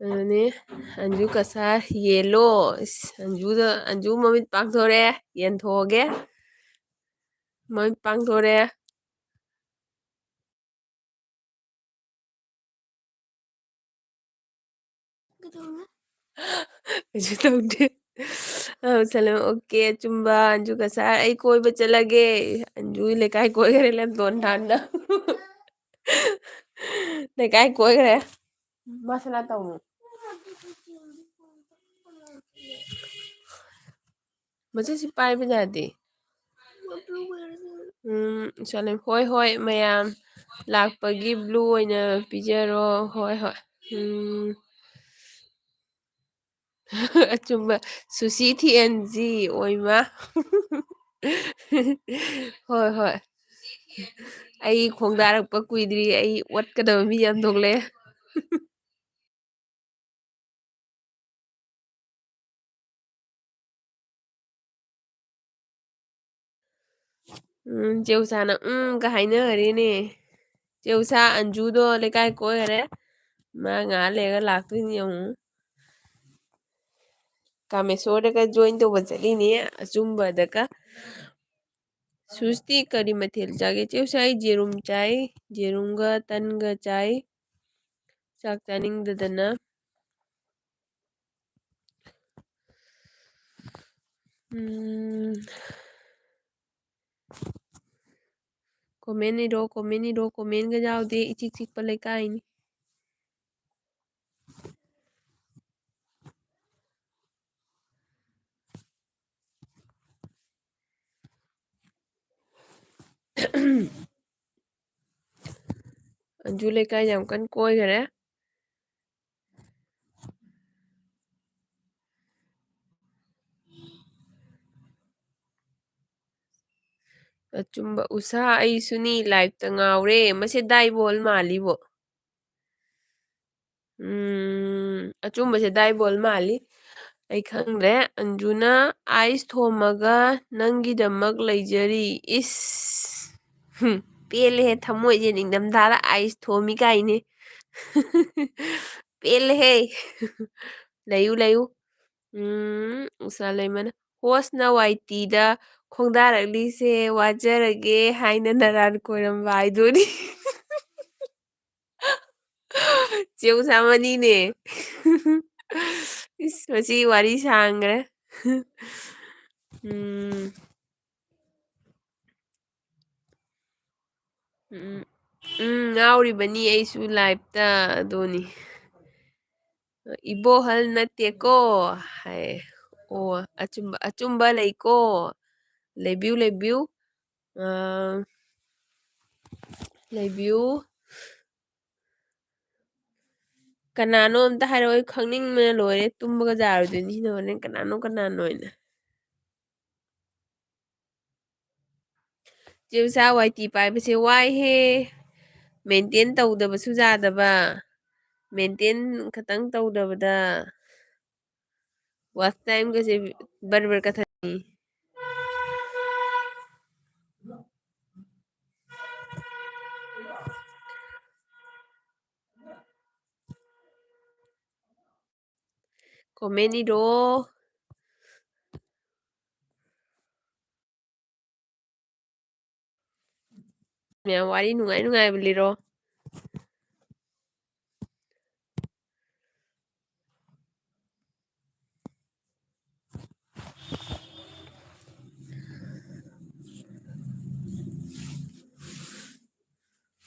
ꯑꯗꯨꯅꯦ, ꯑꯟꯖꯨ ꯀꯁꯥꯔ ꯌꯦꯜꯂꯣ꯫ ꯏꯁ, ꯑꯟꯖꯨꯗ, ꯑꯟꯖꯨ ꯃꯃꯤꯠ ꯄꯥꯡꯊꯣꯔꯛꯑꯦ, ꯌꯦꯟꯊꯣꯛꯑꯒꯦ꯫ ꯃꯃꯤꯠ ꯄꯥꯡꯊꯣꯔꯛꯑꯦ꯫ ꯀꯩꯁꯨ ꯇꯧꯗꯦ꯫ ꯑ, ꯁꯂꯦꯝ, ꯑꯣꯀꯦ, ꯑꯆꯨꯝꯕ, ꯑꯟꯖꯨ ꯀꯁꯥꯔ, ꯑꯩ ꯀꯣꯏꯕ ꯆꯠꯂꯒꯦ꯫ ꯑꯟꯖꯨ ꯂꯩꯀꯥꯏ ꯀꯣꯏꯈ꯭ꯔꯦ, ꯂꯝꯗꯣꯟ ꯊꯥꯟꯗ꯫ ꯂꯩꯀꯥꯏ ꯀꯣꯏꯈ꯭ꯔꯦ꯫ ꯃꯥ ꯁꯅꯥ ꯇꯧꯅꯨ꯫ ꯃꯆꯦꯁꯤ ꯄꯥꯏꯕ ꯌꯥꯗꯦ꯫ ꯎꯝ, ꯁꯂꯦꯝ, ꯍꯣꯏ, ꯍꯣꯏ, ꯃꯌꯥꯝ ꯂꯥꯛꯄꯒꯤ blue ꯑꯣꯏꯅ ꯄꯤꯖꯔꯣ꯫ ꯍꯣꯏ, ꯍꯣꯏ꯫ ꯎꯝ꯫ ꯑꯆꯨꯝꯕ꯫ ꯁꯨꯁꯤ ꯊꯤꯑꯦꯟꯖꯤ ꯑꯣꯏꯃ꯫ ꯍꯣꯏ, ꯍꯣꯏ꯫ ꯑꯩ ꯈꯣꯡꯗꯥꯔꯛꯄ ꯀꯨꯏꯗ꯭ꯔꯤ, ꯑꯩ ꯑꯣꯠꯀꯗꯕ ꯃꯤ ꯌꯥꯝ ꯊꯣꯛꯂꯛꯑꯦ꯫ ꯎꯝ, ꯆꯦ ꯎꯁꯥꯅ "ꯎꯝ"ꯒ ꯍꯥꯏꯅꯔꯦꯅꯦ꯫ ꯆꯦ ꯎꯁꯥ, ꯑꯟꯖꯨꯗꯣ ꯂꯩꯀꯥꯏ ꯀꯣꯏꯈꯔꯦ꯫ ꯃꯥ ꯉꯥꯏꯍꯥꯛ ꯂꯩꯔꯒ ꯂꯥꯛꯇꯣꯏꯅꯤ ꯑꯃꯨꯛ꯫ ꯀꯥꯃꯦꯁꯣꯔꯗꯒ join ꯇꯧꯕ ꯆꯠꯂꯤꯅꯦ꯫ ꯑꯆꯨꯝꯕꯗꯒ꯫ ꯁꯨꯁꯇꯤ ꯀꯔꯤ ꯃꯊꯦꯜ ꯆꯥꯒꯦ? ꯆꯦ ꯎꯁꯥ, ꯑꯩ ꯌꯦꯔꯨꯝ ꯆꯥꯏ꯫ ꯌꯦꯔꯨꯝꯒ ꯇꯟꯒ ꯆꯥꯏ꯫ ꯆꯥꯛ ꯆꯥꯅꯤꯡꯗꯗꯅ꯫ ꯎꯝ꯫ Comment ꯏꯔꯣ, comment ꯏꯔꯣ, commentꯒ ꯌꯥꯎꯗꯦ, ꯏꯆꯤꯛ ꯆꯤꯛꯄ ꯂꯩꯀꯥꯏꯅꯤ꯫ ꯑꯟꯖꯨ ꯂꯩꯀꯥꯏ ꯌꯥꯝ ꯀꯟꯅ ꯀꯣꯏꯈꯔꯦ꯫ ꯑꯆꯨꯝꯕ ꯎꯁꯥ, ꯑꯩꯁꯨꯅꯤ, liveꯇ ꯉꯥꯎꯔꯦ꯫ ꯃꯁꯤ ꯗꯥꯏꯕꯣꯜ ꯃꯥꯜꯂꯤꯕꯣ꯫ ꯎꯝ, ꯑꯆꯨꯝꯕꯁꯦ ꯗꯥꯏꯕꯣꯜ ꯃꯥꯜꯂꯤ꯫ ꯑꯩ ꯈꯪꯗ꯭ꯔꯦ꯫ ꯑꯟꯖꯨꯅ ice ꯊꯣꯝꯃꯒ ꯅꯪꯒꯤꯗꯃꯛ ꯂꯩꯖꯔꯤ꯫ ꯏꯁ! ꯍꯨꯝ, ꯄꯦꯜꯂꯦꯍꯦ, ꯊꯃꯣꯏꯁꯦ ꯅꯤꯡꯊꯝꯊꯥꯗ ice ꯊꯣꯝꯃꯤ ꯀꯥꯏꯅꯦ꯫ ꯄꯦꯜꯂꯦꯍꯦ꯫ ꯂꯩꯌꯨ, ꯂꯩꯌꯨ꯫ ꯎꯝ, ꯎꯁꯥ ꯂꯩꯃꯅ, "ꯍꯣꯁꯅ ꯋꯥꯏꯇꯤꯗ ꯈꯣꯡꯗꯥꯔꯛꯂꯤꯁꯦ ꯋꯥꯖꯔꯒꯦ ꯍꯥꯏꯅ ꯅꯔꯥꯟ ꯈꯣꯏꯔꯝꯕ ꯍꯥꯏꯗꯨꯅꯤ꯫" ꯆꯦ ꯎꯁꯥ ꯃꯅꯤꯅꯦ꯫ ꯏꯁ, ꯃꯁꯤ ꯋꯥꯔꯤ ꯁꯥꯡꯈ꯭ꯔꯦ꯫ ꯎꯝ꯫ ꯎꯝ, ꯎꯝ, ꯉꯥꯎꯔꯤꯕꯅꯤ ꯑꯩꯁꯨ live-ꯇ ꯑꯗꯨꯅꯤ꯫ "ꯏꯕꯣꯍꯜ ꯅꯠꯇꯦꯀꯣ" ꯍꯥꯏ꯫ ꯑꯣ, ꯑꯆꯨꯝꯕ, ꯑꯆꯨꯝꯕ ꯂꯩꯀꯣ꯫ ꯂꯩꯕꯤꯌꯨ, ꯂꯩꯕꯤꯌꯨ꯫ ꯑ, ꯂꯩꯕꯤꯌꯨ꯫ ꯀꯅꯥꯅꯣ ꯑꯝꯇ ꯍꯥꯏꯔꯛꯑꯣ, ꯑꯩ ꯈꯪꯅꯤꯡꯕꯅ ꯂꯣꯏꯔꯦ꯫ ꯇꯨꯝꯕꯒ ꯌꯥꯔꯣꯏꯗꯣꯏꯅꯤ ꯁꯤꯅ ꯍꯣꯔꯦꯟ ꯀꯅꯥꯅꯣ, ꯀꯅꯥꯅꯣ ꯍꯥꯏꯅ꯫ ꯆꯦ ꯎꯁꯥ, ꯋꯥꯏꯇꯤ ꯄꯥꯏꯕꯁꯦ ꯋꯥꯏꯍꯦ꯫ Maintain ꯇꯧꯗꯕꯁꯨ ꯌꯥꯗꯕ꯫ Maintain ꯈꯇꯪ ꯇꯧꯗꯕꯗ꯫ Watch time ꯒꯁꯦ ꯕꯔ ꯕꯔ ꯀꯛꯊꯠꯅꯤ꯫ Comment ꯏꯔꯣ꯫ ꯃꯌꯥꯝ ꯋꯥꯔꯤ ꯅꯨꯡꯉꯥꯏ ꯅꯨꯡꯉꯥꯏꯕ ꯂꯤꯔꯣ꯫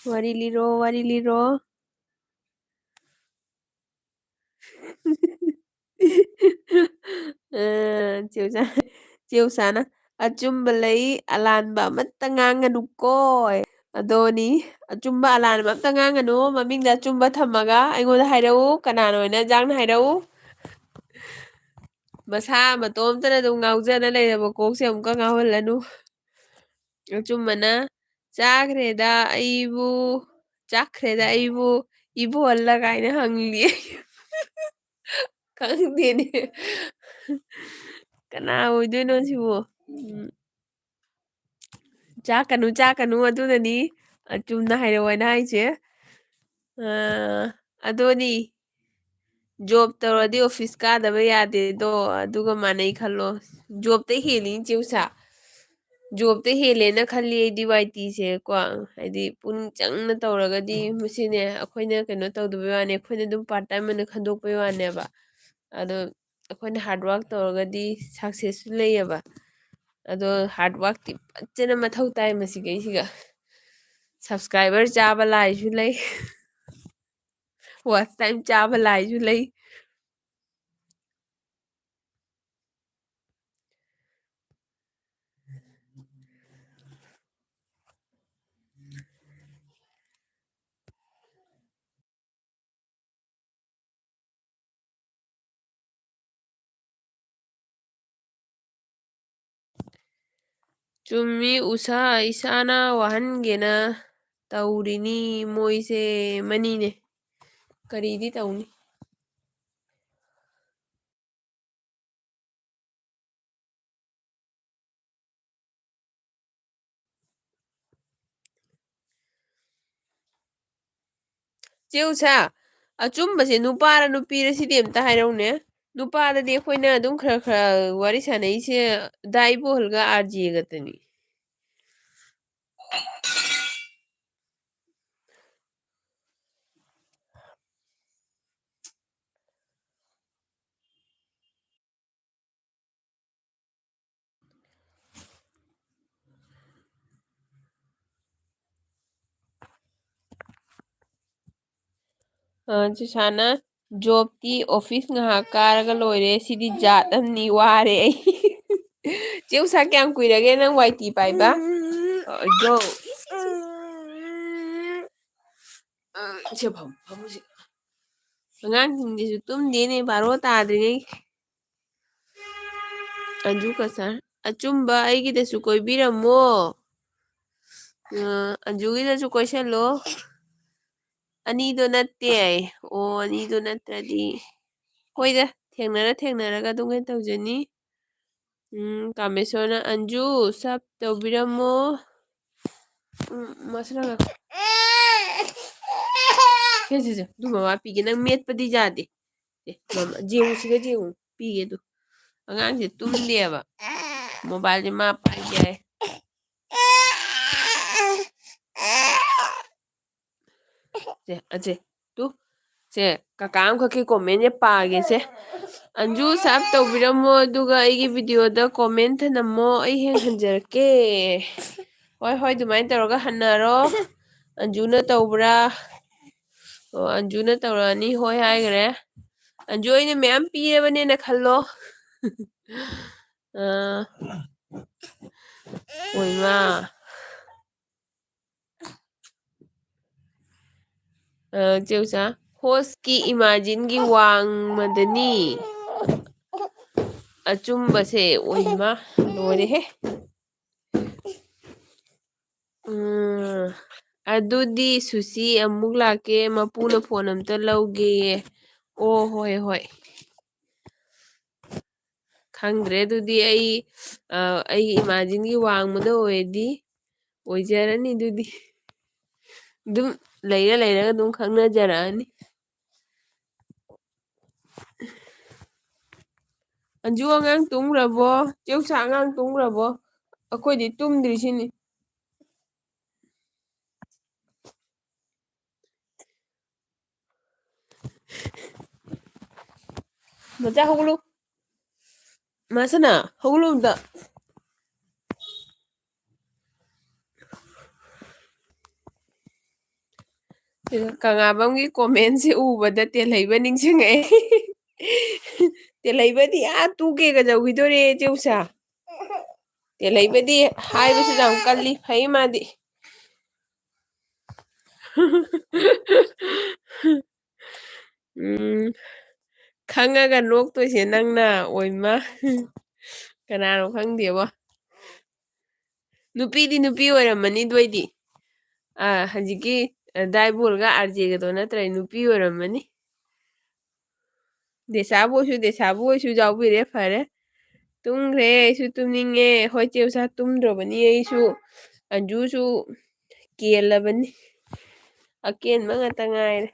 ꯋꯥꯔꯤ ꯂꯤꯔꯣ, ꯋꯥꯔꯤ ꯂꯤꯔꯣ꯫ ꯑ, ꯆꯦ ꯎꯁꯥ-, ꯆꯦ ꯎꯁꯥꯅ, "ꯑꯆꯨꯝꯕ ꯂꯩ, ꯑꯂꯥꯟꯕ ꯑꯃꯠꯇ ꯉꯥꯡꯒꯅꯨꯀꯣ"꯫ ꯑꯗꯣꯅꯤ, ꯑꯆꯨꯝꯕ ꯑꯂꯥꯟꯕ ꯑꯝꯇ ꯉꯥꯡꯒꯅꯨ, ꯃꯃꯤꯡꯗ ꯑꯆꯨꯝꯕ ꯊꯝꯃꯒ ꯑꯩꯉꯣꯟꯗ ꯍꯥꯏꯔꯛꯎ, ꯀꯅꯥꯅꯣ ꯍꯥꯏꯅ ꯖꯥꯡꯅ ꯍꯥꯏꯔꯛꯎ꯫ ꯃꯁꯥ ꯃꯇꯣꯝꯇꯅ ꯑꯗꯨꯝ ꯉꯥꯎꯖꯅ ꯂꯩꯔꯕ ꯀꯣꯛꯁꯦ ꯑꯃꯨꯛꯀ ꯉꯥꯎꯍꯜꯂꯅꯨ꯫ ꯑꯆꯨꯝꯕꯅ, "ꯆꯥꯈ꯭ꯔꯦꯗ ꯑꯩꯕꯨ, ꯆꯥꯈ꯭ꯔꯦꯗ ꯑꯩꯕꯨ, ꯏꯕꯣꯍꯜꯂ" ꯀꯥꯏꯅ ꯍꯪꯂꯤ꯫ ꯈꯪꯗꯦꯅꯦ꯫ ꯀꯅꯥ ꯑꯣꯏꯗꯣꯏꯅꯣ ꯁꯤꯕꯨ? ꯎꯝ꯫ ꯆꯥꯛꯀꯅꯨ, ꯆꯥꯛꯀꯅꯨ, ꯑꯗꯨꯅꯅꯤ ꯑꯆꯨꯝꯅ ꯍꯥꯏꯔꯛꯑꯣ ꯍꯥꯏꯅ ꯍꯥꯏꯁꯦ꯫ ꯑ, ꯑꯗꯨꯅꯤ꯫ ꯖꯣꯕ ꯇꯧꯔꯗꯤ ꯑꯣꯐꯤꯁ ꯀꯥꯗꯕ ꯌꯥꯗꯦꯗꯣ, ꯑꯗꯨꯒ ꯃꯥꯟꯅꯩ ꯈꯜꯂꯣ꯫ ꯖꯣꯕꯇ ꯍꯦꯜꯂꯤ ꯏꯆꯦ ꯎꯁꯥ꯫ ꯖꯣꯕꯇ ꯍꯦꯜꯂꯦꯅ ꯈꯜꯂꯤ ꯑꯩꯗꯤ ꯋꯥꯏ ꯇꯤꯁꯦꯀꯣ꯫ ꯍꯥꯏꯗꯤ ꯄꯨꯛꯅꯤꯡ ꯆꯪꯅ ꯇꯧꯔꯒꯗꯤ ꯃꯁꯤꯅꯦ, ꯑꯩꯈꯣꯏꯅ ꯀꯩꯅꯣ ꯇꯧꯗꯕꯩ ꯋꯥꯅꯦ, ꯑꯩꯈꯣꯏꯅ ꯑꯗꯨꯝ ꯄꯥꯔꯠ ꯇꯥꯏꯝ ꯑꯣꯏꯅ ꯈꯟꯗꯣꯛꯄꯩ ꯋꯥꯅꯦꯕ꯫ ꯑꯗꯣ ꯑꯩꯈꯣꯏꯅ ꯍꯥꯔꯗ ꯋꯥꯔꯛ ꯇꯧꯔꯒꯗꯤ ꯁꯛꯁꯦꯁꯁꯨ ꯂꯩꯌꯦꯕ꯫ ꯑꯗꯣ ꯍꯥꯔꯗ ꯋꯥꯔꯛꯇꯤ ꯐꯖꯅ ꯃꯊꯧ ꯇꯥꯏ ꯃꯁꯤꯒꯩꯁꯤꯒ꯫ ꯁꯕꯁꯀ꯭ꯔꯥꯏꯕꯔ ꯆꯥꯕ ꯂꯥꯏꯁꯨ ꯂꯩ, ꯋꯥꯆ ꯇꯥꯏꯝ ꯆꯥꯕ ꯂꯥꯏꯁꯨ ꯂꯩ꯫ ꯆꯨꯝꯃꯤ ꯎꯁꯥ, ꯏꯁꯥꯅ ꯋꯥꯍꯟꯒꯦꯅ ꯇꯧꯔꯤꯅꯤ ꯃꯣꯏꯁꯦ꯫ ꯃꯅꯤꯅꯦ, ꯀꯔꯤꯗꯤ ꯇꯧꯅꯤ꯫ ꯆꯦ ꯎꯁꯥ, ꯑꯆꯨꯝꯕꯁꯦ ꯅꯨꯄꯥꯔ ꯅꯨꯄꯤꯔ ꯁꯤꯗꯤ ꯑꯝꯇ ꯍꯥꯏꯔꯧꯅꯦ꯫ ꯅꯨꯄꯥꯗꯗꯤ ꯑꯩꯈꯣꯏꯅ ꯑꯗꯨꯝ ꯈꯔ ꯈꯔ ꯋꯥꯔꯤ ꯁꯥꯟꯅꯩꯁꯦ ꯗꯥ ꯏꯕꯣꯍꯜꯒ ꯑꯥꯔ ꯖꯦꯒꯇꯅꯤ꯫ ꯑ, ꯆꯨꯁꯥꯅ, "ꯖꯣꯕꯇꯤ ꯑꯣꯐꯤꯁ ꯉꯥꯏꯍꯥꯛ ꯀꯥꯔꯒ ꯂꯣꯏꯔꯦ, ꯁꯤꯗꯤ ꯖꯥꯠ ꯑꯃꯅꯤ, ꯋꯥꯔꯦ ꯑꯩ꯫" ꯆꯦ ꯎꯁꯥ, ꯀꯌꯥꯝ ꯀꯨꯏꯔꯒꯦ ꯅꯪ ꯋꯥꯏ ꯇꯤ ꯄꯥꯏꯕ? ꯑ, ꯖꯣ꯫ ꯑ, ꯁꯦ ꯐꯝ-, ꯐꯝꯃꯨꯁꯦ꯫ ꯑꯉꯥꯡꯁꯤꯡꯁꯤꯁꯨ ꯇꯨꯝꯗꯦꯅꯦ, ꯕꯥꯔꯣ ꯇꯥꯗ꯭ꯔꯤꯉꯩ꯫ ꯑꯟꯖꯨ ꯀꯁꯥꯔ, "ꯑꯆꯨꯝꯕ ꯑꯩꯒꯤꯗꯁꯨ ꯀꯣꯏꯕꯤꯔꯝꯃꯣ꯫" ꯑ, ꯑꯟꯖꯨꯒꯤꯗꯁꯨ ꯀꯣꯏꯁꯜꯂꯣ꯫ "ꯑꯅꯤꯗꯣ ꯅꯠꯇꯦ" ꯍꯥꯏ꯫ ꯑꯣ, ꯑꯅꯤꯗꯣ ꯅꯠꯇ꯭ꯔꯗꯤ꯫ ꯍꯣꯏꯗ, ꯊꯦꯡꯅꯔ ꯊꯦꯡꯅꯔꯒ ꯑꯗꯨꯝ ꯀꯩꯅꯣ ꯇꯧꯖꯅꯤ꯫ ꯎꯝ, ꯀꯥꯃꯦꯁꯣꯔꯅ, "ꯑꯟꯖꯨ, ꯁꯞ ꯇꯧꯕꯤꯔꯝꯃꯣ꯫" ꯎꯝ, ꯃꯁꯥꯅ ꯁꯦ, ꯁꯦ, ꯁꯦ, ꯑꯗꯨ ꯃꯃꯥ ꯄꯤꯒꯦ, ꯅꯪ ꯃꯦꯠꯄꯗꯤ ꯌꯥꯗꯦ꯫ ꯑꯦ, ꯃꯃꯥ, ꯌꯦꯡꯉꯨ, ꯁꯤꯒ ꯌꯦꯡꯉꯨ, ꯄꯤꯒꯦ ꯑꯗꯨ꯫ ꯑꯉꯥꯡꯁꯦ ꯇꯨꯝꯗꯦꯕ꯫ ꯃꯣꯕꯥꯏꯜꯁꯦ ꯃꯥ ꯄꯥꯏꯒꯦ ꯍꯥꯏ꯫ ꯁꯦ, ꯑꯁꯦ, ꯇꯨ꯫ ꯁꯦ, ꯀꯀꯥ ꯑꯃꯈꯛꯀꯤ comment ꯁꯦ ꯄꯥꯒꯦꯁꯦ꯫ "ꯑꯟꯖꯨ sub ꯇꯧꯕꯤꯔꯝꯃꯣ, ꯑꯗꯨꯒ ꯑꯩꯒꯤ video ꯗ comment ꯊꯅꯝꯃꯣ, ꯑꯩ ꯍꯦꯛ ꯍꯟꯖꯔꯛꯀꯦ"꯫ ꯍꯣꯏ, ꯍꯣꯏ, ꯑꯗꯨꯃꯥꯏꯅ ꯇꯧꯔꯒ ꯍꯟꯅꯔꯣ꯫ ꯑꯟꯖꯨꯅ ꯇꯧꯕ꯭ꯔꯥ? ꯑꯣ, ꯑꯟꯖꯨꯅ ꯇꯧꯔꯛꯑꯅꯤ, ꯍꯣꯏ ꯍꯥꯏꯈ꯭ꯔꯦ꯫ ꯑꯟꯖꯨ, ꯑꯩꯅ ꯃꯌꯥꯝ ꯄꯤꯔꯕꯅꯦꯅ ꯈꯜꯂꯣ꯫ ꯑ, ꯑꯣꯏꯃꯥ꯫ ꯑ, ꯆꯦ ꯎꯁꯥ, host ꯀꯤ imagine ꯒꯤ ꯋꯥꯡꯃꯗꯅꯤ꯫ ꯑꯆꯨꯝꯕꯁꯦ ꯑꯣꯏꯃꯥ, ꯂꯣꯏꯔꯦꯍꯦ꯫ ꯎꯝ, ꯑꯗꯨꯗꯤ ꯁꯨꯁꯤ ꯑꯃꯨꯛ ꯂꯥꯛꯀꯦ, ꯃꯄꯨꯅ phone ꯑꯝꯇ ꯂꯧꯒꯦꯌꯦ꯫ ꯑꯣ, ꯍꯣꯏ, ꯍꯣꯏ꯫ ꯈꯪꯗ꯭ꯔꯦ ꯑꯗꯨꯗꯤ ꯑꯩ, ꯑ, ꯑꯩꯒꯤ imagine ꯒꯤ ꯋꯥꯡꯃꯗ ꯑꯣꯏꯔꯗꯤ ꯑꯣꯏꯖꯔꯅꯤ ꯑꯗꯨꯗꯤ꯫ ꯑꯗꯨꯝ ꯂꯩꯔ ꯂꯩꯔꯒ ꯑꯗꯨꯝ ꯈꯪꯅꯖꯔꯛꯑꯅꯤ꯫ ꯑꯟꯖꯨ ꯑꯉꯥꯡ ꯇꯨꯝꯈ꯭ꯔꯕꯣ? ꯆꯦ ꯎꯁꯥ ꯑꯉꯥꯡ ꯇꯨꯝꯈ꯭ꯔꯕꯣ? ꯑꯩꯈꯣꯏꯗꯤ ꯇꯨꯝꯗ꯭ꯔꯤ ꯁꯤꯅꯤ꯫ ꯃꯆꯥ ꯍꯧꯒꯠꯂꯨ꯫ ꯃꯥꯁꯅꯥ, ꯍꯧꯒꯠꯂꯨ ꯑꯝꯇ꯫ ꯀꯪꯂꯥꯕꯝꯒꯤ comment ꯁꯦ ꯎꯕꯗ ꯇꯦꯜꯍꯩꯕ ꯅꯤꯡꯁꯤꯡꯉꯛꯑꯦ꯫ ꯇꯦꯜꯍꯩꯕꯗꯤ ꯑꯥ two K ꯒ ꯌꯧꯈꯤꯗꯣꯔꯦ, ꯆꯦ ꯎꯁꯥ꯫ ꯇꯦꯜꯍꯩꯕꯗꯤ ꯍꯥꯏꯕꯁꯨ ꯌꯥꯝ ꯀꯜꯂꯤ, ꯐꯩ ꯃꯥꯗꯤ꯫ ꯎꯝ, ꯈꯪꯉꯒ ꯅꯣꯛꯇꯣꯏꯁꯦ ꯅꯪꯅ ꯑꯣꯏꯃ꯫ ꯀꯅꯥꯅꯣ ꯈꯪꯗꯦꯕꯣ꯫ ꯅꯨꯄꯤꯗꯤ ꯅꯨꯄꯤ ꯑꯣꯏꯔꯝꯃꯅꯤ ꯑꯗꯨ ꯑꯣꯏꯗꯤ꯫ ꯑ, ꯍꯧꯖꯤꯛꯀꯤ, ꯑ, ꯗꯥꯏꯕꯣꯜꯒ RJ ꯒꯗꯣ ꯅꯠꯇ꯭ꯔꯗꯤ ꯅꯨꯄꯤ ꯑꯣꯏꯔꯝꯃꯅꯤ꯫ ꯗꯦꯁꯥꯕꯨ ꯑꯣꯏꯁꯨ, ꯗꯦꯁꯥꯕꯨ ꯑꯣꯏꯁꯨ ꯌꯥꯎꯕꯤꯔꯦ, ꯐꯔꯦ꯫ ꯇꯨꯝꯈ꯭ꯔꯦ, ꯑꯩꯁꯨ ꯇꯨꯝꯅꯤꯡꯉꯦ꯫ ꯍꯣꯏ, ꯆꯦ ꯎꯁꯥ ꯇꯨꯝꯗ꯭ꯔꯣꯕꯅꯤ, ꯑꯩꯁꯨ꯫ ꯑꯟꯖꯨꯁꯨ ꯀꯦꯜꯂꯕꯅꯤ꯫ ꯑꯀꯦꯟꯕ ꯉꯥꯛꯇ ꯉꯥꯏꯔꯦ꯫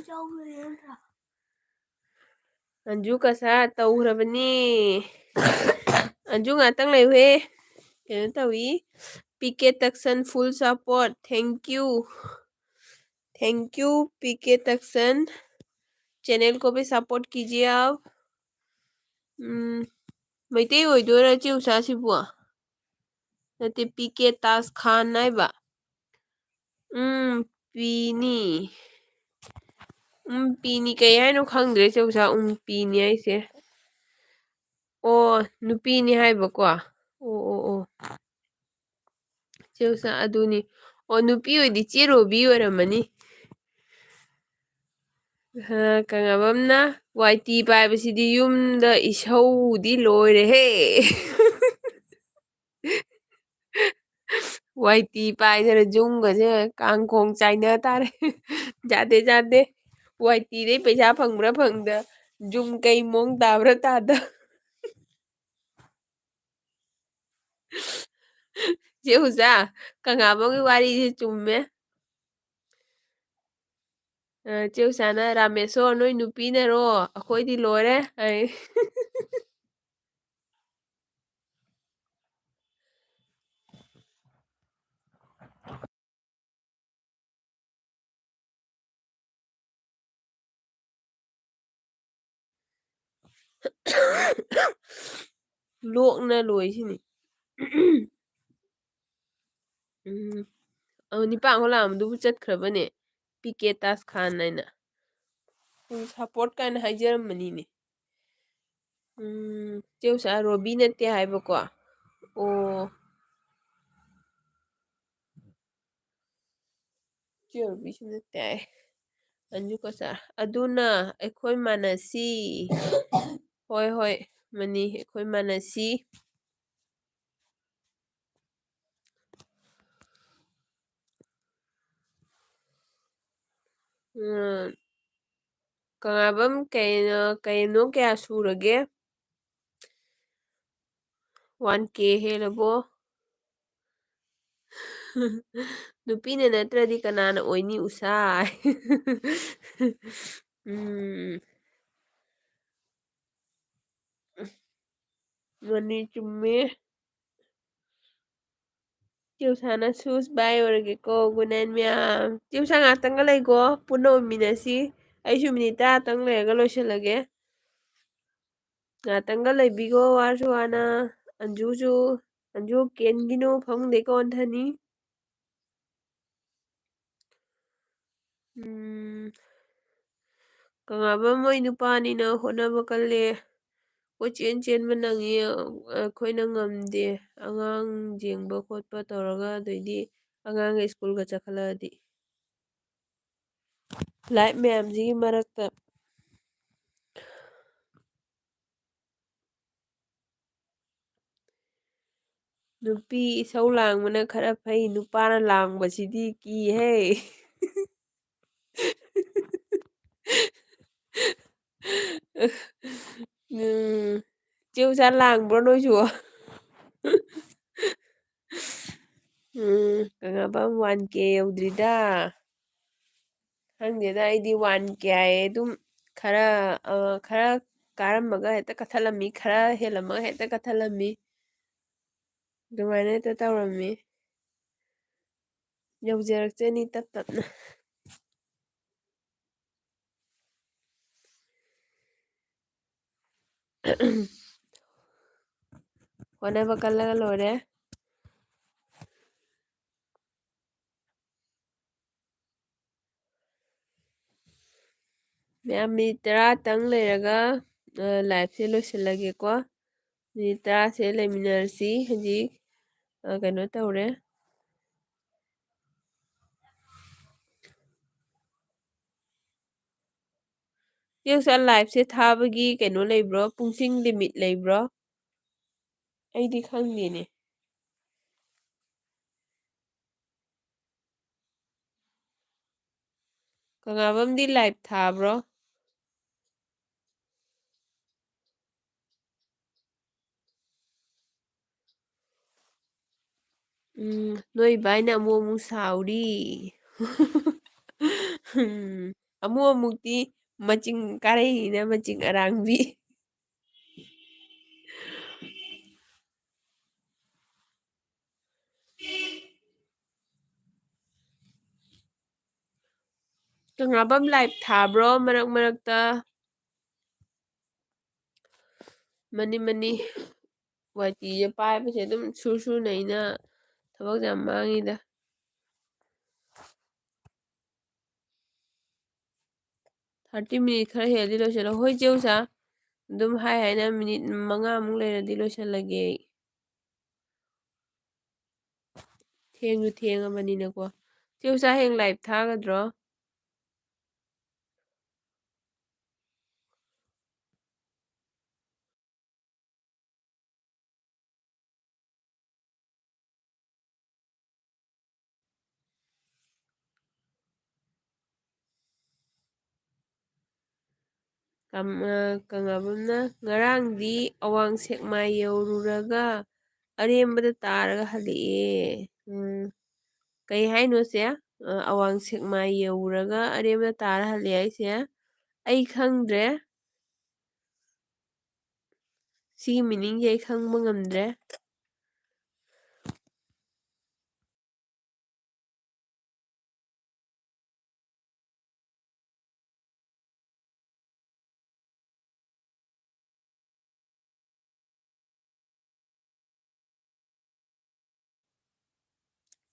ꯇꯧꯈ꯭ꯔꯦ ꯅꯠꯇ꯭ꯔꯥ? ꯑꯟꯖꯨ ꯀꯁꯥ ꯇꯧꯈ꯭ꯔꯕꯅꯤ꯫ ꯑꯟꯖꯨ ꯉꯥꯛꯇꯪ ꯂꯩꯌꯨꯍꯦ꯫ ꯀꯩꯅꯣ ꯇꯧꯏ꯫ ꯄꯤ ꯀꯦ ꯇꯛꯁꯟ full support, thank you, thank you, P तक्सन। चैनल को भी सपोर्ट कीजिए आप। ꯎꯝ, ꯃꯩꯇꯩ ꯑꯣꯏꯗꯣꯏꯔꯥ ꯆꯦ ꯎꯁꯥꯁꯤꯕꯨ? ꯅꯠꯇꯦ, ꯄꯤ ꯀꯦ ꯇꯥꯖ ꯈꯥꯟ ꯍꯥꯏꯕ꯫ ꯎꯝ, ꯄꯤꯅꯤ꯫ ꯎꯝ, ꯄꯤꯅꯤ ꯀꯩ ꯍꯥꯏꯅꯣ ꯈꯪꯗ꯭ꯔꯦ ꯆꯦ ꯎꯁꯥ꯫ ꯎꯝ, ꯄꯤꯅꯤ ꯍꯥꯏꯁꯦ꯫ ꯑꯣ, ꯅꯨꯄꯤꯅꯤ ꯍꯥꯏꯕꯀꯣ꯫ ꯑꯣ, ꯑꯣ, ꯑꯣ꯫ ꯆꯦ ꯎꯁꯥ ꯑꯗꯨꯅꯤ꯫ ꯑꯣ, ꯅꯨꯄꯤ ꯑꯣꯏꯗꯤ ꯆꯦ ꯔꯣꯕꯤ ꯑꯣꯏꯔꯝꯃꯅꯤ꯫ ꯑ, ꯀꯪꯂꯥꯕꯝꯅ ꯋꯥꯏ ꯇꯤ ꯄꯥꯏꯕꯁꯤꯗꯤ ꯌꯨꯝꯗ ꯏꯁꯧꯗꯤ ꯂꯣꯏꯔꯦꯍꯦ꯫ ꯋꯥꯏ ꯇꯤ ꯄꯥꯏꯗꯅ ꯌꯨꯝꯒꯁꯦ ꯀꯥꯡꯈꯣꯡ ꯆꯥꯏꯅ ꯇꯥꯔꯦ꯫ ꯌꯥꯗꯦ, ꯌꯥꯗꯦ꯫ ꯋꯥꯏ ꯇꯤꯗꯩ ꯄꯩꯁꯥ ꯐꯪꯕ꯭ꯔꯥ ꯐꯪꯗ, ꯌꯨꯝ ꯀꯩ ꯃꯑꯣꯡ ꯇꯥꯕ꯭ꯔꯥ ꯇꯥꯗ꯫ ꯆꯦ ꯎꯁꯥ, ꯀꯪꯂꯥꯕꯝꯒꯤ ꯋꯥꯔꯤꯁꯦ ꯆꯨꯝꯃꯦ꯫ ꯑ, ꯆꯦ ꯎꯁꯥꯅ, "ꯔꯥꯃꯦꯁꯣꯔ, ꯅꯣꯏ ꯅꯨꯄꯤꯅꯔꯣ? ꯑꯩꯈꯣꯏꯗꯤ ꯂꯣꯏꯔꯦ," ꯍꯥꯏ꯫ ꯂꯣꯛꯅ ꯂꯣꯏꯁꯤꯅꯤ꯫ ꯎꯝ꯫ ꯑꯧ, ꯅꯤꯄꯥꯟ ꯍꯣꯂꯥꯝꯗꯨꯕꯨ ꯆꯠꯈ꯭ꯔꯕꯅꯦ꯫ ꯄꯤ ꯀꯦ ꯇꯥꯖ ꯈꯥꯟ ꯍꯥꯏꯅ꯫ ꯎꯝ, ꯁꯞꯄꯣꯔꯠ ꯀꯥꯏꯅ ꯍꯥꯏꯖꯔꯝꯕꯅꯤꯅꯦ꯫ ꯎꯝ, ꯆꯦ ꯎꯁꯥ ꯔꯣꯕꯤ ꯅꯠꯇꯦ ꯍꯥꯏꯕꯀꯣ꯫ ꯑꯣ꯫ ꯆꯦ ꯔꯣꯕꯤꯁꯨ ꯅꯠꯇꯦ ꯍꯥꯏ꯫ ꯑꯟꯖꯨ ꯀꯁꯥ꯫ ꯑꯗꯨꯅ ꯑꯩꯈꯣꯏ ꯃꯥꯟꯅꯁꯤ꯫ ꯍꯣꯏ, ꯍꯣꯏ, ꯃꯅꯤ, ꯑꯩꯈꯣꯏ ꯃꯥꯟꯅꯁꯤ꯫ ꯎꯝ, ꯀꯪꯂꯥꯕꯝ ꯀꯩꯅꯣ, ꯀꯩꯅꯣ ꯀꯌꯥ ꯁꯨꯔꯒꯦ? ꯋꯥꯟ ꯀꯦ ꯍꯦꯜꯂꯕꯣ? ꯅꯨꯄꯤꯅ ꯅꯠꯇ꯭ꯔꯗꯤ ꯀꯅꯥꯅ ꯑꯣꯏꯅꯤ ꯎꯁꯥ? ꯎꯝ꯫ ꯃꯅꯤ ꯆꯨꯝꯃꯦ꯫ ꯆꯦ ꯎꯁꯥꯅ ꯁꯨꯁ ꯕꯥꯏ ꯑꯣꯏꯔꯒꯦꯀꯣ꯫ Good night ꯃꯌꯥꯝ꯫ ꯆꯦ ꯎꯁꯥ ꯉꯥꯛꯇꯪꯒ ꯂꯩꯀꯣ꯫ ꯄꯨꯟꯅ ꯑꯣꯏꯃꯤꯟꯅꯁꯤ꯫ ꯑꯩꯁꯨ ꯃꯤꯅꯤꯠ ꯇꯔꯥꯇꯪ ꯂꯩꯔꯒ ꯂꯣꯏꯁꯤꯜꯂꯒꯦ꯫ ꯉꯥꯛꯇꯪꯒ ꯂꯩꯕꯤꯒꯣ ꯋꯥꯔꯁꯨ ꯋꯥꯅ꯫ ꯑꯟꯖꯨꯁꯨ, ꯑꯟꯖꯨ ꯀꯦꯟꯒꯤꯅꯨ, ꯐꯃꯨꯡꯗꯩ ꯀꯣꯟꯊꯅꯤ꯫ ꯎꯝ, ꯀꯪꯂꯥꯕꯝ ꯃꯣꯏ ꯅꯨꯄꯥꯅꯤꯅ ꯍꯣꯠꯅꯕ ꯀꯜꯂꯦ꯫ ꯀꯣꯏꯆꯦꯟ ꯆꯦꯟꯕ ꯅꯪꯉꯤ, ꯑꯩꯈꯣꯏꯅ ꯉꯝꯗꯦ꯫ ꯑꯉꯥꯡ ꯌꯦꯡꯕ ꯈꯣꯠꯄ ꯇꯧꯔꯒ, ꯑꯗꯩꯗꯤ ꯑꯉꯥꯡꯒ ꯁ꯭ꯀꯨꯜꯒ ꯆꯠꯈꯠꯂꯛꯑꯗꯤ꯫ ꯂꯥꯏꯞ ꯃꯌꯥꯝꯁꯤꯒꯤ ꯃꯔꯛꯇ ꯅꯨꯄꯤ ꯏꯁꯧ ꯂꯥꯡꯕꯅ ꯈꯔ ꯐꯩ, ꯅꯨꯄꯥꯅ ꯂꯥꯡꯕꯁꯤꯗꯤ ꯀꯤꯍꯦ꯫ ꯎꯝ, ꯆꯦ ꯎꯁꯥ ꯂꯥꯡꯕ꯭ꯔꯣ ꯅꯣꯏꯁꯨ? ꯎꯝ, ꯀꯪꯂꯥꯕꯝ ꯋꯥꯟ ꯀꯦ ꯌꯧꯗ꯭ꯔꯤꯗ꯫ ꯈꯪꯗꯦꯗ, ꯑꯩꯗꯤ ꯋꯥꯟ ꯀꯦ ꯍꯥꯏꯌꯦ ꯑꯗꯨꯝ ꯈꯔ, ꯑ, ꯈꯔ ꯀꯥꯔꯝꯃꯒ ꯍꯦꯛꯇ ꯀꯛꯊꯠꯂꯝꯃꯤ, ꯈꯔ ꯍꯦꯜꯂꯝꯃꯒ ꯍꯦꯛꯇ ꯀꯛꯊꯠꯂꯝꯃꯤ꯫ ꯑꯗꯨꯃꯥꯏꯅ ꯍꯦꯛꯇ ꯇꯧꯔꯝꯃꯤ꯫ ꯌꯧꯖꯔꯛꯆꯅꯤ ꯇꯞ ꯇꯞꯅ꯫ ꯍꯣꯠꯅꯕ ꯀꯜꯂꯒ ꯂꯣꯏꯔꯦ꯫ ꯃꯌꯥꯝ ꯃꯤꯅꯤꯠ ꯇꯔꯥꯇꯪ ꯂꯩꯔꯒ, ꯑ, ꯂꯥꯏꯞꯁꯦ ꯂꯣꯏꯁꯤꯜꯂꯒꯦꯀꯣ꯫ ꯃꯤꯅꯤꯠ ꯇꯔꯥꯁꯦ ꯂꯩꯃꯤꯟꯅꯔꯁꯤ꯫ ꯍꯧꯖꯤꯛ, ꯑ, ꯀꯩꯅꯣ ꯇꯧꯔꯦ꯫ ꯆꯦ ꯎꯁꯥ, ꯂꯥꯏꯞꯁꯦ ꯊꯥꯕꯒꯤ ꯀꯩꯅꯣ ꯂꯩꯕ꯭ꯔꯣ? ꯄꯨꯡꯁꯤꯡ ꯂꯤꯃꯤꯠ ꯂꯩꯕ꯭ꯔꯣ? ꯑꯩꯗꯤ ꯈꯪꯗꯦꯅꯦ꯫ ꯀꯪꯂꯥꯕꯝꯗꯤ ꯂꯥꯏꯞ ꯊꯥꯕ꯭ꯔꯣ? ꯎꯝ, ꯅꯣꯏ ꯏꯕꯥꯏꯅ ꯑꯃꯨꯛ ꯑꯃꯨꯛ ꯁꯥꯎꯔꯤ꯫ ꯎꯝ, ꯑꯃꯨꯛ ꯑꯃꯨꯛꯇꯤ ꯃꯆꯤꯡ ꯀꯥꯔꯩꯅꯤꯅ ꯃꯆꯤꯡ ꯑꯔꯥꯡꯕꯤ꯫ ꯀꯪꯂꯥꯄꯝ live ꯊꯥꯕ꯭ꯔꯣ ꯃꯔꯛ ꯃꯔꯛꯇ? Money, money. ꯋꯥꯇꯤꯁꯦ ꯄꯥꯏꯕꯁꯦ ꯑꯗꯨꯝ ꯁꯨꯔ ꯁꯨꯔ ꯅꯩꯅ ꯊꯕꯛ ꯌꯥꯝ ꯃꯥꯡꯉꯤꯗ꯫ Thirty minute ꯈꯔ ꯍꯦꯜꯂꯗꯤ ꯂꯣꯏꯁꯤꯜꯂꯣ꯫ ꯍꯣꯏ, ꯆꯦ ꯎꯁꯥ꯫ ꯑꯗꯨꯝ ꯍꯥꯏ ꯍꯥꯏꯅ minute ꯃꯉꯥꯃꯨꯛ ꯂꯩꯔꯗꯤ ꯂꯣꯏꯁꯤꯜꯂꯒꯦ ꯑꯩ꯫ ꯊꯦꯡꯁꯨ ꯊꯦꯡꯉꯕꯅꯤꯅꯀꯣ꯫ ꯆꯦ ꯎꯁꯥ ꯍꯌꯦꯡ live ꯊꯥꯒꯗ꯭ꯔꯣ? ꯀꯝ-, ꯑ, ꯀꯪꯂꯥꯕꯝꯅ ꯉꯔꯥꯡꯗꯤ ꯑꯋꯥꯡ ꯁꯦꯛꯃꯥꯏ ꯌꯧꯔꯨꯔꯒ ꯑꯔꯦꯝꯕꯗ ꯇꯥꯔꯒ ꯍꯜꯂꯛꯑꯦ꯫ ꯎꯝ꯫ ꯀꯩ ꯍꯥꯏꯅꯣ ꯆꯦ? ꯑ, ꯑꯋꯥꯡ ꯁꯦꯛꯃꯥꯏ ꯌꯧꯔꯒ ꯑꯔꯦꯝꯕꯗ ꯇꯥꯔ ꯍꯜꯂꯛꯑꯦ ꯍꯥꯏꯁꯦ? ꯑꯩ ꯈꯪꯗ꯭ꯔꯦ꯫ ꯁꯤꯒꯤ meaningꯁꯦ ꯑꯩ ꯈꯪꯕ ꯉꯝꯗ꯭ꯔꯦ꯫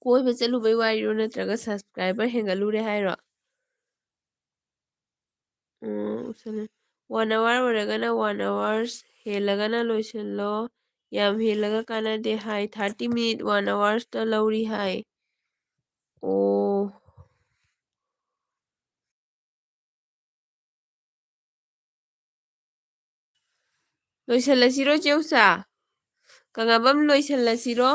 ꯀꯣꯏꯕ ꯆꯠꯂꯨꯕꯩ ꯋꯥꯔꯤꯔꯣ, ꯅꯠꯇ꯭ꯔꯒ subscriber ꯍꯦꯟꯒꯠꯂꯨꯔꯦ ꯍꯥꯏꯔꯣ? ꯎꯝ, ꯁꯤꯅꯦ꯫ One hour ꯑꯣꯏꯔꯒꯅ one hours, ꯍꯦꯜꯂꯒꯅ ꯂꯣꯏꯁꯤꯜꯂꯣ꯫ ꯌꯥꯝ ꯍꯦꯜꯂꯒ ꯀꯥꯟꯅꯗꯦ ꯍꯥꯏ꯫ Thirty minute, one hoursꯇ ꯂꯧꯔꯤ ꯍꯥꯏ꯫ ꯑꯣ꯫ ꯂꯣꯏꯁꯤꯜꯂꯁꯤꯔꯣ, ꯆꯦ ꯎꯁꯥ? ꯀꯪꯂꯥꯕꯝ ꯂꯣꯏꯁꯤꯜꯂꯁꯤꯔꯣ?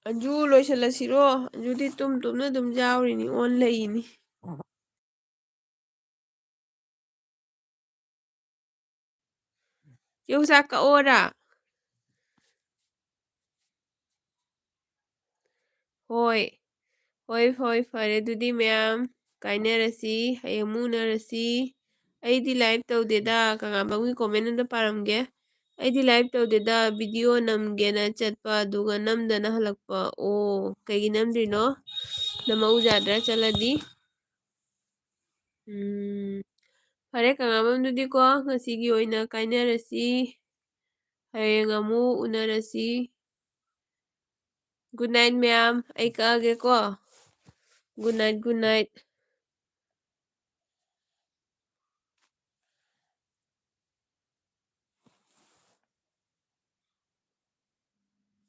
ꯑꯟꯖꯨ, ꯂꯣꯏꯁꯤꯜꯂꯁꯤꯔꯣ? ꯑꯟꯖꯨꯗꯤ ꯇꯨꯝ ꯇꯨꯝꯅ ꯑꯗꯨꯝ ꯌꯥꯎꯔꯤꯅꯤ, on ꯂꯩꯅꯤ꯫ ꯌꯣꯡꯆꯥꯛ ꯀꯛꯑꯣꯔꯥ? ꯍꯣꯏ꯫ ꯍꯣꯏ, ꯍꯣꯏ, ꯐꯔꯦ ꯑꯗꯨꯗꯤ ꯃꯌꯥꯝ꯫ ꯀꯥꯏꯅꯔꯁꯤ, ꯍꯌꯦꯡ ꯑꯃꯨꯛ ꯎꯅꯔꯁꯤ꯫ ꯑꯩꯗꯤ live ꯇꯧꯗꯦꯗ, ꯀꯪꯂꯥꯕꯝꯒꯤ comment ꯑꯝꯇ ꯄꯥꯔꯝꯒꯦ꯫ "ꯑꯩꯗꯤ live ꯇꯧꯗꯦꯗ, video ꯅꯝꯒꯦꯅ ꯆꯠꯄ, ꯑꯗꯨꯒ ꯅꯝꯗꯅ ꯍꯜꯂꯛꯄ꯫" ꯑꯣ, ꯀꯩꯒꯤ ꯅꯝꯗ꯭ꯔꯤꯅꯣ? ꯅꯝꯃꯛꯎ ꯌꯥꯗ꯭ꯔꯥ ꯆꯠꯂꯗꯤ? ꯎꯝ, ꯐꯔꯦ ꯀꯪꯂꯥꯕꯝꯗꯨꯗꯤꯀꯣ, ꯉꯁꯤꯒꯤ ꯑꯣꯏꯅ ꯀꯥꯏꯅꯔꯁꯤ꯫ ꯍꯌꯦꯡ ꯑꯃꯨꯛ ꯎꯅꯔꯁꯤ꯫ Good night ꯃꯌꯥꯝ, ꯑꯩ ꯀꯛꯑꯒꯦꯀꯣ꯫ Good night, good night꯫